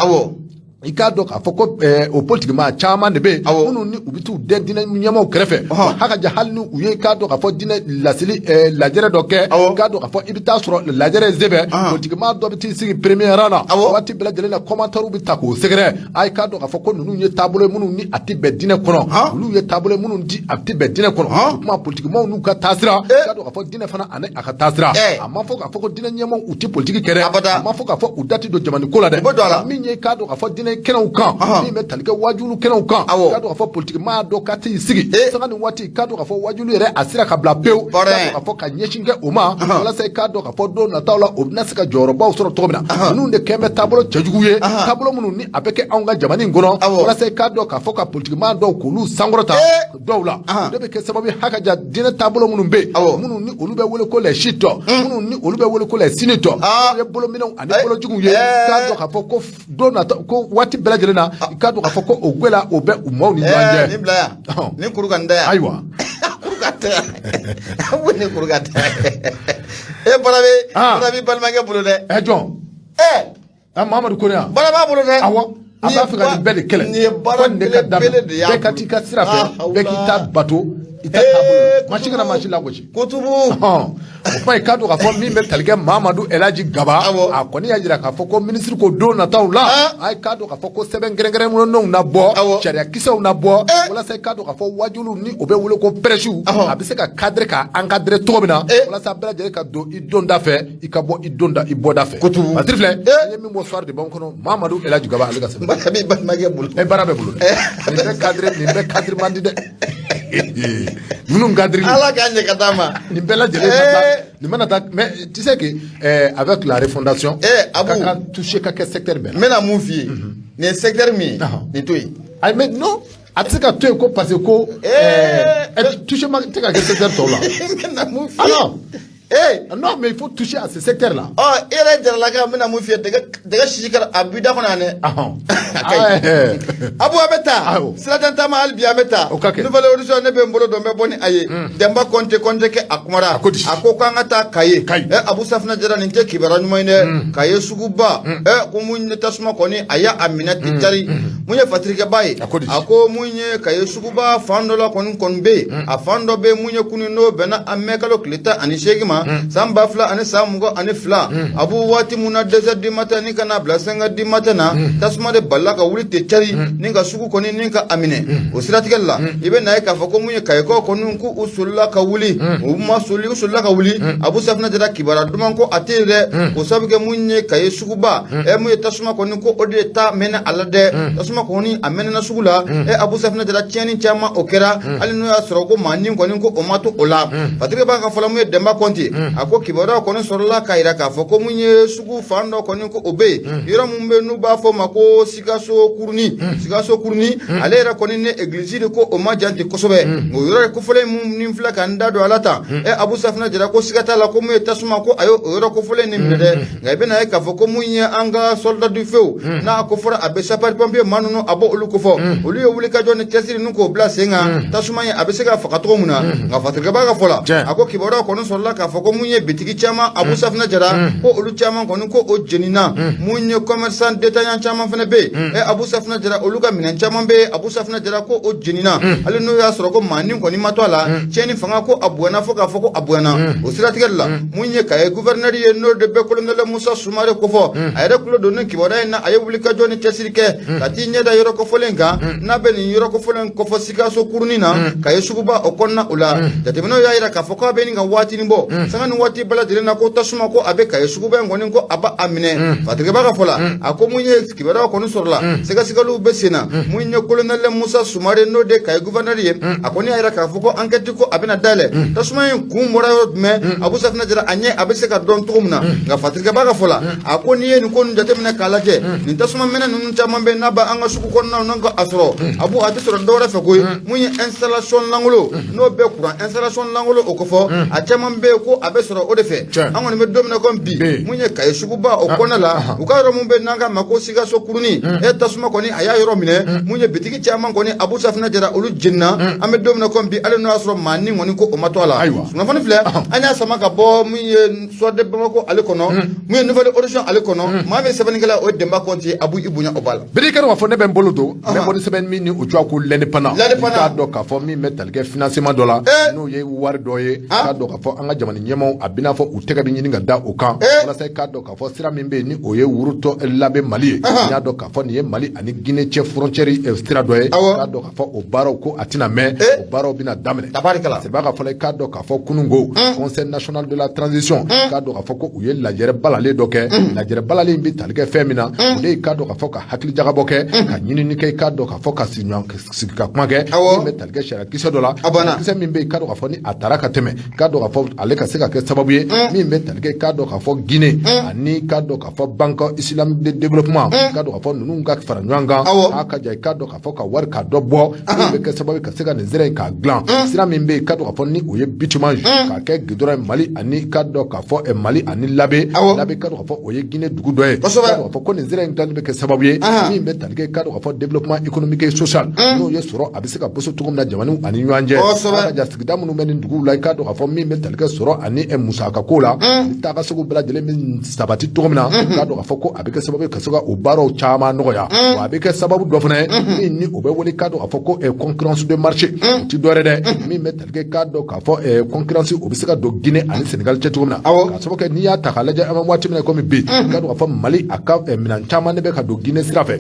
I k'a dɔn k'a fɔ ko o politikimaa caman de bɛ yen minnu ni u bɛ t'u dɛn diinɛ ɲɛmaaw kɛrɛfɛ, hakaja, hali ni u ye, i k'a dɔn k'a fɔ, diinɛ laseli lajɛrɛ dɔ kɛ, i k'a dɔn k'a fɔ i bɛ taa sɔrɔ lajɛrɛ senfɛ, politikimaa dɔ bɛ t'i sigi premier rang na. Waati bɛɛ lajɛlen na, commentaire bɛ ta k'o sɛgɛrɛ. A ye k'a dɔn k'a fɔ ko ninnu ye taabolo ye minnu ni a tɛ bɛn diinɛ kɔnɔ, olu ye taabolo ye minnu di a tɛ bɛn diinɛ kɔnɔ. O tuma politikimaaw n'u ka taasira, i k'a dɔn k'a fɔ diinɛ fana ani a ka taasira. A ma fɔ k'a fɔ ko diinɛ ɲɛmaaw u tɛ politiki kɛ dɛ, a ma fɔ k'a fɔ u da tɛ don jamana ko la dɛ. Min ye, k'a dɔn k'a fɔ diinɛ kɛnɛw kan, min bɛ tali kɛ wajulu kɛnɛw kan, k'a dɔn k'a fɔ politikimaa dɔ ka t'i sigi sanga ni waati, k'a dɔn k'a fɔ wajulu yɛrɛ a sira ka bila pewu, k'a dɔn k'a fɔ ka ɲɛsin kɛ o ma, walasa i k'a dɔn k'a fɔ don nataw la o bɛna se ka jɔyɔrɔbaw sɔrɔ cogo min na. Ninnu de kɛn bɛ taabolo cɛjugu ye, taabolo minnu ni a bɛ kɛ anw ka jamana in kɔnɔ, walasa i k'a dɔn k'a fɔ ka politikimaa dɔw k'olu sankɔrɔta dɔw la. O de bɛ kɛ sababu ye, hakaja, diinɛ taabolo minnu bɛ yen, minnu ni olu bɛ wele ko les chiites, minnu ni olu bɛ wele ko les sunnites, olu ye bolominɛw ani bolojuguw ye. K'a dɔn k'a fɔ ko don nata ko waati bɛɛ lajɛlen na, i k'a dɔn k'a fɔ ko o gwɛlɛya o bɛ u maaw ni ɲɔgɔn cɛ. Nin bila yan, nin kuru ka n da yan. Ayiwa. Kuru ka tɛ yan, nin kuru ka tɛ e bɔra bɛ bɔra b'i balimakɛ bolo dɛ. Ɛ, jɔn? Ɛ. Mamadu Kone. Bɔra b'a bolo dɛ. Awɔ, a b'a fɛ ka nin bɛɛ de kɛlɛ. Nin ye baara belebele de y'a bɛɛ ka t'i ka sira fɛ, bɛɛ k'i ta bato i ta taabolo la, maa si kana maa si lagosi. Kutubu. O kuma, i k'a dɔn k'a fɔ min bɛ tali kɛ Mamadu Elaji Gaba, a kɔni y'a jira k'a fɔ ko minisiri ko don nataw la, a ye k'a dɔn k'a fɔ ko sɛbɛn kɛrɛnkɛrɛnnenw na bɔ, sariyakisɛw na bɔ, walasa i k'a dɔn k'a fɔ wajuliw ni o bɛ wele ko prêchew, a bɛ se ka cadrer ka encadrer cogo min na, walasa bɛɛ lajɛlen ka don i donda fɛ, i ka bɔ i donda i bɔda fɛ. Kutubu. Patiri filɛ, an ye min bɔ Soir de Bamako kɔnɔ, Mamadu Elaji Gaba ale ka sɛbɛn. Baara b'i balimakɛ bolo. Ɛ, baara bɛ bolo dɛ. Nin bɛɛ cadre, nin bɛɛ cadre man di dɛ, ninnu cadre. Ala k'a ɲɛ ka d'a ma. Nin bɛɛ lajɛlen na taa, nin mana taa, mais tu sais que avec la refondation, Abu, ka kan toucher ka kɛ secteur bɛɛ n la. bɛna mun f'i ye? Nin ye secteur min ye, nin to yen. Ayi, mais non, a tɛ se ka to yen ko parce que ko toucher ma tɛ ka kɛ secteur tɔw la. N bɛna mun f'i ye? Ah non. Non, mais il faut toucher à ce secteur là. Ɔ, e yɛrɛ jaralaka, n bɛna mun f'i ye? Dɛgɛ sisi kɛra a b'i da kɔnɔ yan dɛ. A ka ɲi. Abu, an bɛ taa. Sirajan taama, hali bi an bɛ taa. O ka kɛ. Nouvel Horizon ne bɛ n bolo dɔn, n bɛ bɔ ni a ye. Denba Kɔnte, Kɔnte kɛ a kumara. A ko di? A ko k'an ka taa Kaye. Kayi. Ɛ, Abu Safinɛ Jara, nin tɛ kibaruya ɲuman ye dɛ. Kaye suguba, ɛ, ko mun ye tasuma kɔni a y'a a minɛ ten cari. Mun ye fatirikɛba ye? A ko di? A ko mun ye Kaye suguba fan dɔ la kɔni kɔni bɛ yen, a fan dɔ bɛ yen mun ye kunun n'o bɛnna an mɛ kalo tile 18 ma san 2022, a b'o waati mun na, 2 heures du matin ni ka na bila 5 heures du matin na, tasuma de balila ka wuli ten cari ni ka sugu kɔni ni ka a minɛ. O siratigɛ la, i bɛ na ye k'a fɔ ko mun ye Kayikaw kɔni k'u u solila ka wuli, u ma soli, u solila ka wuli. Abu Safinɛ Jara, kibaruya duman ko a tɛ yen dɛ. O sabu kɛ mun ye Kaye suguba, ɛ, mun ye tasuma kɔni ko o de ta mɛnɛ a la dɛ. Tasuma kɔni a mɛnɛna sugu la. Ɛ, Abu Safinɛ Jara, tiɲɛni caman o kɛra, hali n'o y'a sɔrɔ ko maa ni kɔni ko o ma to o la. Patrik b'a ka fɔlɔ, mun ye Denba Kɔnte, a ko kibaruya kɔni sɔrɔla k'a jira k'a fɔ ko mun ye sugu fan dɔ kɔni ko o bɛ yen, yɔrɔ mun bɛ yen n'u b'a fɔ o ma ko Sikaso Kuruni. Sikaso Kuruni ale yɛrɛ kɔni ni egilizi de ko o ma jan ten kosɛbɛ. O yɔrɔ kofɔlen mun ni filɛ ka n da don a la tan, ɛ, Abu Safinɛ Jara, ko siga t'a la ko mun ye tasuma ko a ye o yɔrɔ kofɔlen nin minɛ dɛ. Nka i bɛna ye k'a fɔ ko mun ye an ka soldat du feu n'a ko fɔra a bɛ sapeur pompier maa ninnu, a b'o olu kofɔ, olu ye wulikajɔ ni cɛsiri ninnu k'o bila sen kan, tasuma in a bɛ se ka faga cogo min na. Nka fatirikɛba ka fɔ la, a ko kibaruya kɔni sɔrɔla k'a fɔ ko mun ye bitigi caman, Abu Safinɛ Jara, ko olu caman kɔni ko o jenina. Mun ye commerçant détaillant caman fana bɛ yen, ɛ, Abu Safinɛ Jara, olu ka minɛn caman bɛ yen, Abu Safinɛ Jara, ko o jenina, hali n'o y'a sɔrɔ ko maa ni kɔni ma to a la. Tiɲɛni fanga ko a bonyana fo k'a fɔ ko a bonyana. O siratigɛ la, mun ye Kaye gouverneur ye, n'o de bɛ colonel Musa Sumare kofɔ, a yɛrɛ tulo donnen kibaruya in na, a ye wulikajɔ ni cɛsiri kɛ ka t'i ɲɛ da yɔrɔ kofɔlen kan n'a bɛ nin yɔrɔ kofɔlen kofɔ Sikaso Kurunin na, Kaye suguba o kɔnɔna. O la, jateminɛw y'a jira k'a fɔ k'a bɛ nin ka waatinin bɔ, sanga ni waati bɛɛ lajɛlen na, ko tasuma ko a bɛ Kaye suguba in kɔni ko a b'a a minɛ. Fatigɛba ka fɔ la, a ko mun ye kibaruya kɔni sɔrɔla, sɛgɛsɛgɛliw bɛ sen na. Mun ye colonel Musa Sumare, n'o de Kaye gouverneur ye, a kɔni y'a jira k'a fɔ ko enquête ko a bɛna dayɛlɛ, tasuma in kun bɔra yɔrɔ jumɛn, Abu Safinɛ Jara, a ɲɛ a bɛ se ka dɔn cogo min na. Nka fatigɛba ka fɔ la, a ko n'i ye nin ko ninnu jateminɛ k'a lajɛ, nin tasuma minɛ ninnu caman bɛ n'a bɛ an ka sugu kɔnɔnaw n'an ka a sɔrɔ, a b'o a tɛ sɔrɔ dɔwɛrɛ fɛ koyi, mun ye installation lankolon n'o bɛ courant installation lankolon o kofɔ, a caman bɛ yen ko ko a bɛ sɔrɔ o de fɛ. An kɔni bɛ don min na komi bi, mun ye Kayi suguba o kɔnɔna la, u ka yɔrɔ mun bɛ n'an k'a ma ko Sikaso kurunin, e tasuma kɔni a y'a yɔrɔ minɛ. Mun ye bitigi caman kɔni, Abu Safinɛ Jara, olu jenina. An bɛ don min na komi bi, hali n'o y'a sɔrɔ maa ni kɔni ko o ma to a la. Kunnafoni filɛ, an y'a sama ka bɔ mun ye Soir de Bamako ale kɔnɔ, mun ye Nouvel Horizon ale kɔnɔ. Maa min sɛbɛnnikɛla, o ye Denba Kɔnti. Abu, i bonya o b'a la. Biri kɛra k'a fɔ ne bɛ n bolo don, n bɛ bɔ ni sɛbɛn min ni o tɔgɔ ko L'Indépendant. L'Indépendant. I k'a dɔn k'a fɔ min bɛ tali kɛ financement dɔ la, n'o ye wari dɔ ye, k'a dɔn k'a fɔ an ka jamana ɲɛmaaw, a bɛna fɔ u tɛgɛ bɛ ɲini ka da o kan, walasa i k'a dɔn k'a fɔ sira min bɛ yen ni o ye Wurutɔ Labé Mali ye. N y'a dɔn k'a fɔ nin ye Mali ani Guinée cɛ frontière sira dɔ ye. K'a dɔn k'a fɔ o baaraw ko a tɛna mɛn, o baaraw bɛna daminɛ. Tabarikala. Sɛbɛn ka fɔ la, i k'a dɔn k'a fɔ kununko Conseil national de la transition, k'a dɔn k'a fɔ ko u ye lajɛrɛ balalen dɔ kɛ. Lajɛrɛ balalen in bɛ tali kɛ fɛn min na, o de ye k'a dɔn k'a fɔ ka hakili jagabɔ kɛ, ka ɲinini kɛ, i k'a dɔn k'a fɔ ka sigi sigi ka kuma kɛ min bɛ tali kɛ sariya kisɛ dɔ la. A banna. Kisɛ min bɛ yen, k'a dɔn k'a fɔ ni a taara ka tɛmɛ, k'a dɔn k'a fɔ ale ka se ka kɛ sababu ye min bɛ tali kɛ, k'a dɔn k'a fɔ Guinée ani k'a dɔn k'a fɔ Banque islamique de développement, k'a dɔn k'a fɔ ninnu ka fara ɲɔgɔn kan. A ka ja, k'a dɔn k'a fɔ ka wari ka dɔ bɔ min bɛ kɛ sababu ye ka se ka nin sira in k'a dilan, sira min bɛ yen, k'a dɔn k'a fɔ ni o ye bitumage k'a kɛ goudron ye Mali ani k'a dɔn k'a fɔ Mali ani Labé. Labé, k'a dɔn k'a fɔ o ye Guinée dugu dɔ ye. K'a dɔn k'a fɔ ko nin sira in dilanni bɛ kɛ sababu ye min bɛ tali kɛ, k'a dɔn k'a fɔ développement économique et social, n'o ye sɔrɔ a bɛ se ka boso cogo min na jamanaw ani ɲɔgɔn cɛ. A ka ja, sigida minnu bɛ nin duguw la, i k'a dɔn k'a fɔ min bɛ tali kɛ sɔrɔ ani musaka ko la, ni taa ka segu bɛɛ lajɛlen bɛ sabati cogo min na, k'a dɔn k'a fɔ ko a bɛ kɛ sababu ye ka se ka o baaraw caman nɔgɔya. Wa a bɛ kɛ sababu dɔ fana ye min ni o bɛ wele, k'a dɔn k'a fɔ ko concurrence de marché. O ti dɔwɛrɛ dɛ, min bɛ tali kɛ, k'a dɔn k'a fɔ concurrence o bɛ se ka don Guinée ani Sénégal cɛ cogo min na. K'a sababu kɛ n'i y'a ta k'a lajɛ, an bɛ waati min na komi bi, k'a dɔn k'a fɔ Mali a ka minɛn caman de bɛ ka don Guinée sira fɛ,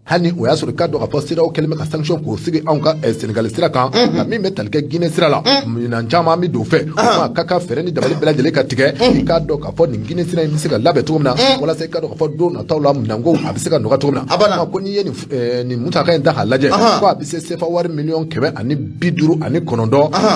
hali ni o y'a sɔrɔ k'a dɔn k'a fɔ CEDEAO kɛlen bɛ ka sanction k'o sigi anw ka Sénégal sira kan. Nka min bɛ tali kɛ Guinée sira la, minɛn caman bɛ don fɛ. O kuma ka kan fɛɛrɛ ni dabali bɛɛ lajɛlen ka tigɛ, i k'a dɔn k'a fɔ nin Guinée sira in bɛ se ka labɛn cogo min na, walasa i k'a dɔn k'a fɔ don nataw la minɛnko a bɛ se ka nɔgɔya cogo min na. Ko n'i ye nin musaka in ta k'a lajɛ, ko a bɛ se CFA wari miliyɔn 159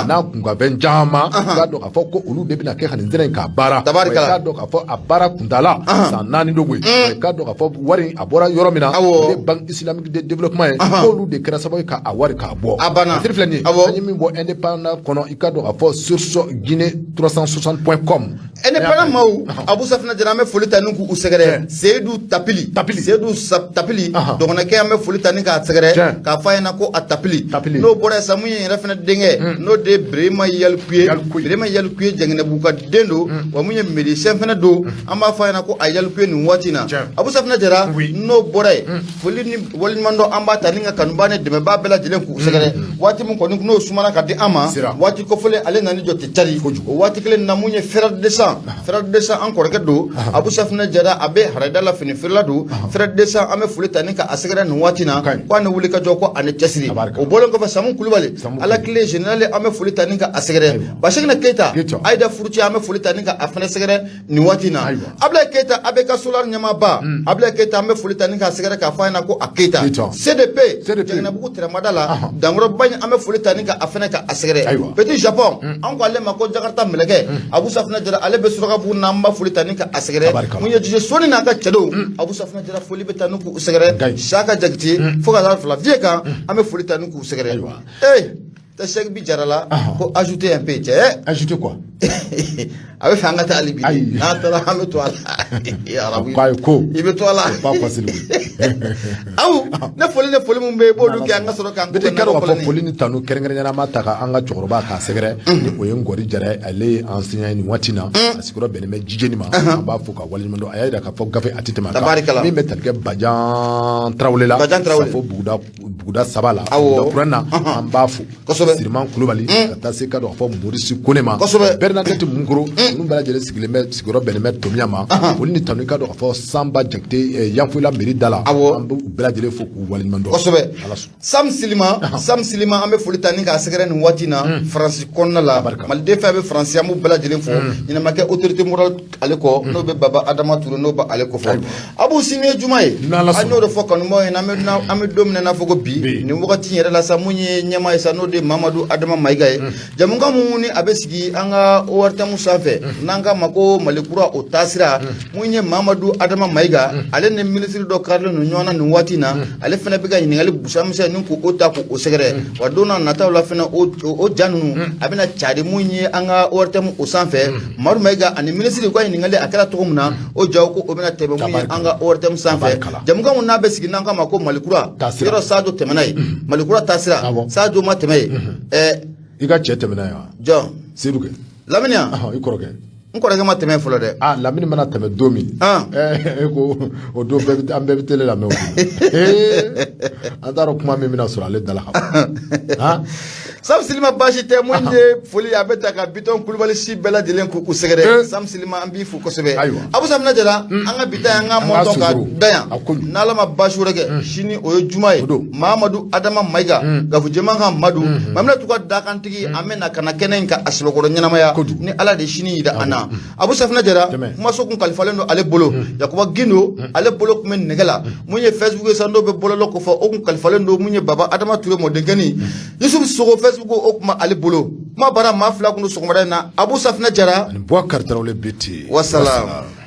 n'a kunkanfɛn caman, k'a dɔn k'a fɔ ko olu de bɛna kɛ ka nin sira in k'a baara. K'a dɔn k'a fɔ a baara kuntala san 4 don koyi. K'a dɔn k'a fɔ wari in a bɔra yɔrɔ min na, o ye Banque islamique de développement ye, k'olu de kɛra sababu ye k'a wari k'a bɔ. A banna. Siri filɛ nin ye, an ye min bɔ Indépendant kɔnɔ, i k'a dɔn k'a fɔ source guinée 360.com. Indépendant maaw, Abu Safinɛ Jara, an bɛ foli ta ni k'u sɛgɛrɛ. Seyidu Tapili. Tapili. Seyidu Tapili dɔgɔnɔkɛ, an bɛ foli ta ni k'a sɛgɛrɛ, k'a fɔ a ɲɛna ko a Tapili. N'o bɔra yen sa, mun ye yɛrɛ fana denkɛ, n'o de ye Birema Yalikuye. Birema Yalikuye, Jɛngɛnɛbugu ka den don, wa mun ye médecin fana don. An b'a fɔ a ɲɛna ko a Yalikuye nin waati in na. Abu Safinɛ Jara, n'o bɔra yen, foli ni waleɲumandɔn an b'a ta ni ka kanubaa ni dɛmɛbaa bɛɛ lajɛlen k'u sɛgɛrɛ. Waati min kɔni n'o sumana ka di an ma, waati kofɔlen ale nana jɔ tɛ cari o waati kelen na. Mun ye Frère de sang, Frère de sang, an kɔrɔkɛ don, Abu Safinɛ Jara, a bɛ harada la, fini feerela don. Frère de sang, an bɛ foli ta ni ka a sɛgɛrɛ nin waati na, ko a ni wuli ka jɔ, ko a ni cɛsiri. O bɔlen kɔfɛ, Samu Kulubali, Ala tile général, an bɛ foli ta ni ka a sɛgɛrɛ. Basegina Keyita, Ayida Furuci, an bɛ foli ta ni ka a fana sɛgɛrɛ nin waati na. Abulaye Keyita, ABK Solar ɲɛmaaba, Abulaye Keyita, an bɛ foli ta ni k'a sɛgɛrɛ, k'a fɔ a ɲɛna ko a Keyita. CDP Jɛngɛnɛbugu tɛrɛmada la, Dankɔrɔba in, an bɛ foli ta ni ka a fana ka a sɛgɛrɛ. Petit Japon, an ko ale ma ko Jakarta mɛlɛkɛ, Abu Safinɛ Jara, ale bɛ Surakabugu na, an b'a foli ta ni ka a sɛgɛrɛ. Mun ye Jise Soni n'a ka cɛdenw, Abu Safinɛ Jara, foli bɛ ta ni k'u sɛgɛrɛ. Saka Jakite fo ka taa fila vie kan, an bɛ foli ta ni k'u sɛgɛrɛ. Ee, tɛ Sɛki bi Jara la ko ajouter un peu cɛ. Ajouter quoi? A bɛ fɛ an ka taa hali bi, n'an taara an bɛ to a la. Arabu ko i bɛ to a la. Pas facile. Aw ne foli, ne foli mun bɛ yen, i b'olu kɛ, an ka sɔrɔ k'an Bɛɛ tɛ k'a fɔ foli ni tanu kɛrɛnkɛrɛnnenya la, an b'a ta ka an ka cɛkɔrɔba k'a sɛgɛrɛ, ni o ye Ngɔri Jara ye. Ale ye enseignant ye nin waati na, a sigiyɔrɔ bɛnnen bɛ Jijeni ma. An b'a fo ka waleɲuman dɔn. A y'a jira k'a fɔ gafe a tɛ tɛmɛ a kan. Min bɛ tali kɛ Bajan Tarawele la. Bajan Tarawele. Safo buguda, buguda saba la, buguda kuran na, an b'a fo. Siriman Kulubali, ka taa se ka dɔn k'a fɔ Morisi Kone ma, Bernadette Munkoro, ninnu bɛɛ lajɛlen sigilen bɛ, sigiyɔrɔ bɛnnen bɛ Tomiya ma. Foli ni tanu, i ka dɔn k'a fɔ Sanba Jakite, Yanfoyila mairie da la, an b'u bɛɛ lajɛlen fo k'u waleɲuman dɔn. Sam Silima, Sam Silima, an bɛ foli ta ni k'a sɛgɛrɛ nin waati na Faransi kɔnɔna la. Maliden fɛn bɛ Faransi, an b'u bɛɛ lajɛlen fo. Ɲɛnama kɛ autorité morale ale kɔ, n'o bɛ Baba Adama Ture, n'o bɛ ale kɔ fɔ. Abu, sini ye juma ye, an y'o de fɔ kanubaw ye. An bɛ don min na, n'a fɔ ko bi. bi nin wagati in yɛrɛ la sa, mun ye ɲɛmaa ye sa, n'o de ye Mamadu Adama Mayiga ye. Jamukan mun ni a bɛ sigi an ka ORTM sanfɛ, n'an k'a ma ko Mali kura o taasira, mun ye Mamadu Adama Mayiga, ale ni minisiri dɔ karilen don ɲɔgɔn na nin waati in na. Ale fana bɛ ka ɲininkali busamisɛn ni k'o ta k'o sɛgɛrɛ. Wa don n'a nataw la fana, o ja ninnu a bɛna cari mun ye an ka ORTM o sanfɛ. Madu Mayiga ani minisiri u ka ɲininkali a kɛra cogo min na, o jaw ko o bɛna tɛmɛ mun ye an ka ORTM sanfɛ. Jamukan mun n'a bɛ sigi n'an k'a ma ko Mali kura, yɔrɔ Sajo tɛmɛna yen, Mali kura taasira, Sajo ma tɛmɛ yen. I ka cɛ tɛmɛna yen wa? Jɔn? Sedu kɛ. Lamini. I kɔrɔkɛ. N kɔrɔkɛ ma tɛmɛ fɔlɔ dɛ. Aa, Lamini mana tɛmɛ don min, e ko o don bɛɛ an bɛɛ bɛ télé lamɛn o don. An t'a dɔn kuma min bɛna sɔrɔ ale da la ka fɔ. Sam Silima, baasi tɛ. Mun ye foli a bɛ ta ka Bitɔn Kulubali si bɛɛ lajɛlen k'u sɛgɛrɛ. Sam Silima, an b'i fo kosɛbɛ. Abu Samina Jara, an ka bi ta an ka mɔntɔn ka da yan. N'Ala ma baasi wɛrɛ kɛ, sini o ye juma ye. Mamadu Adama Mayiga, Gafu Jɛman ka Madu Mamina Tuka dakantigi, an bɛ na ka na kɛnɛ in ka a sɛbɛkɔrɔ ɲɛnamaya ni Ala de sini yira an na. Abu Safinɛ Jara, kumaso kun kalifalen don ale bolo. Yakuba Gindo, ale bolo kun bɛ nɛgɛ la. Mun ye Facebook ye sa, n'o bɛ bɔlɔlɔ kofɔ, o kun kalifalen don mun ye Baba Adama Ture mɔdenkɛni Yusuf Sogo. Facebook o kun ale bolo. Kuma bara maa fila kun don sɔgɔmada in na, Abu Safinɛ Jara ani Bubakari Tarawele BT. Wasalaam.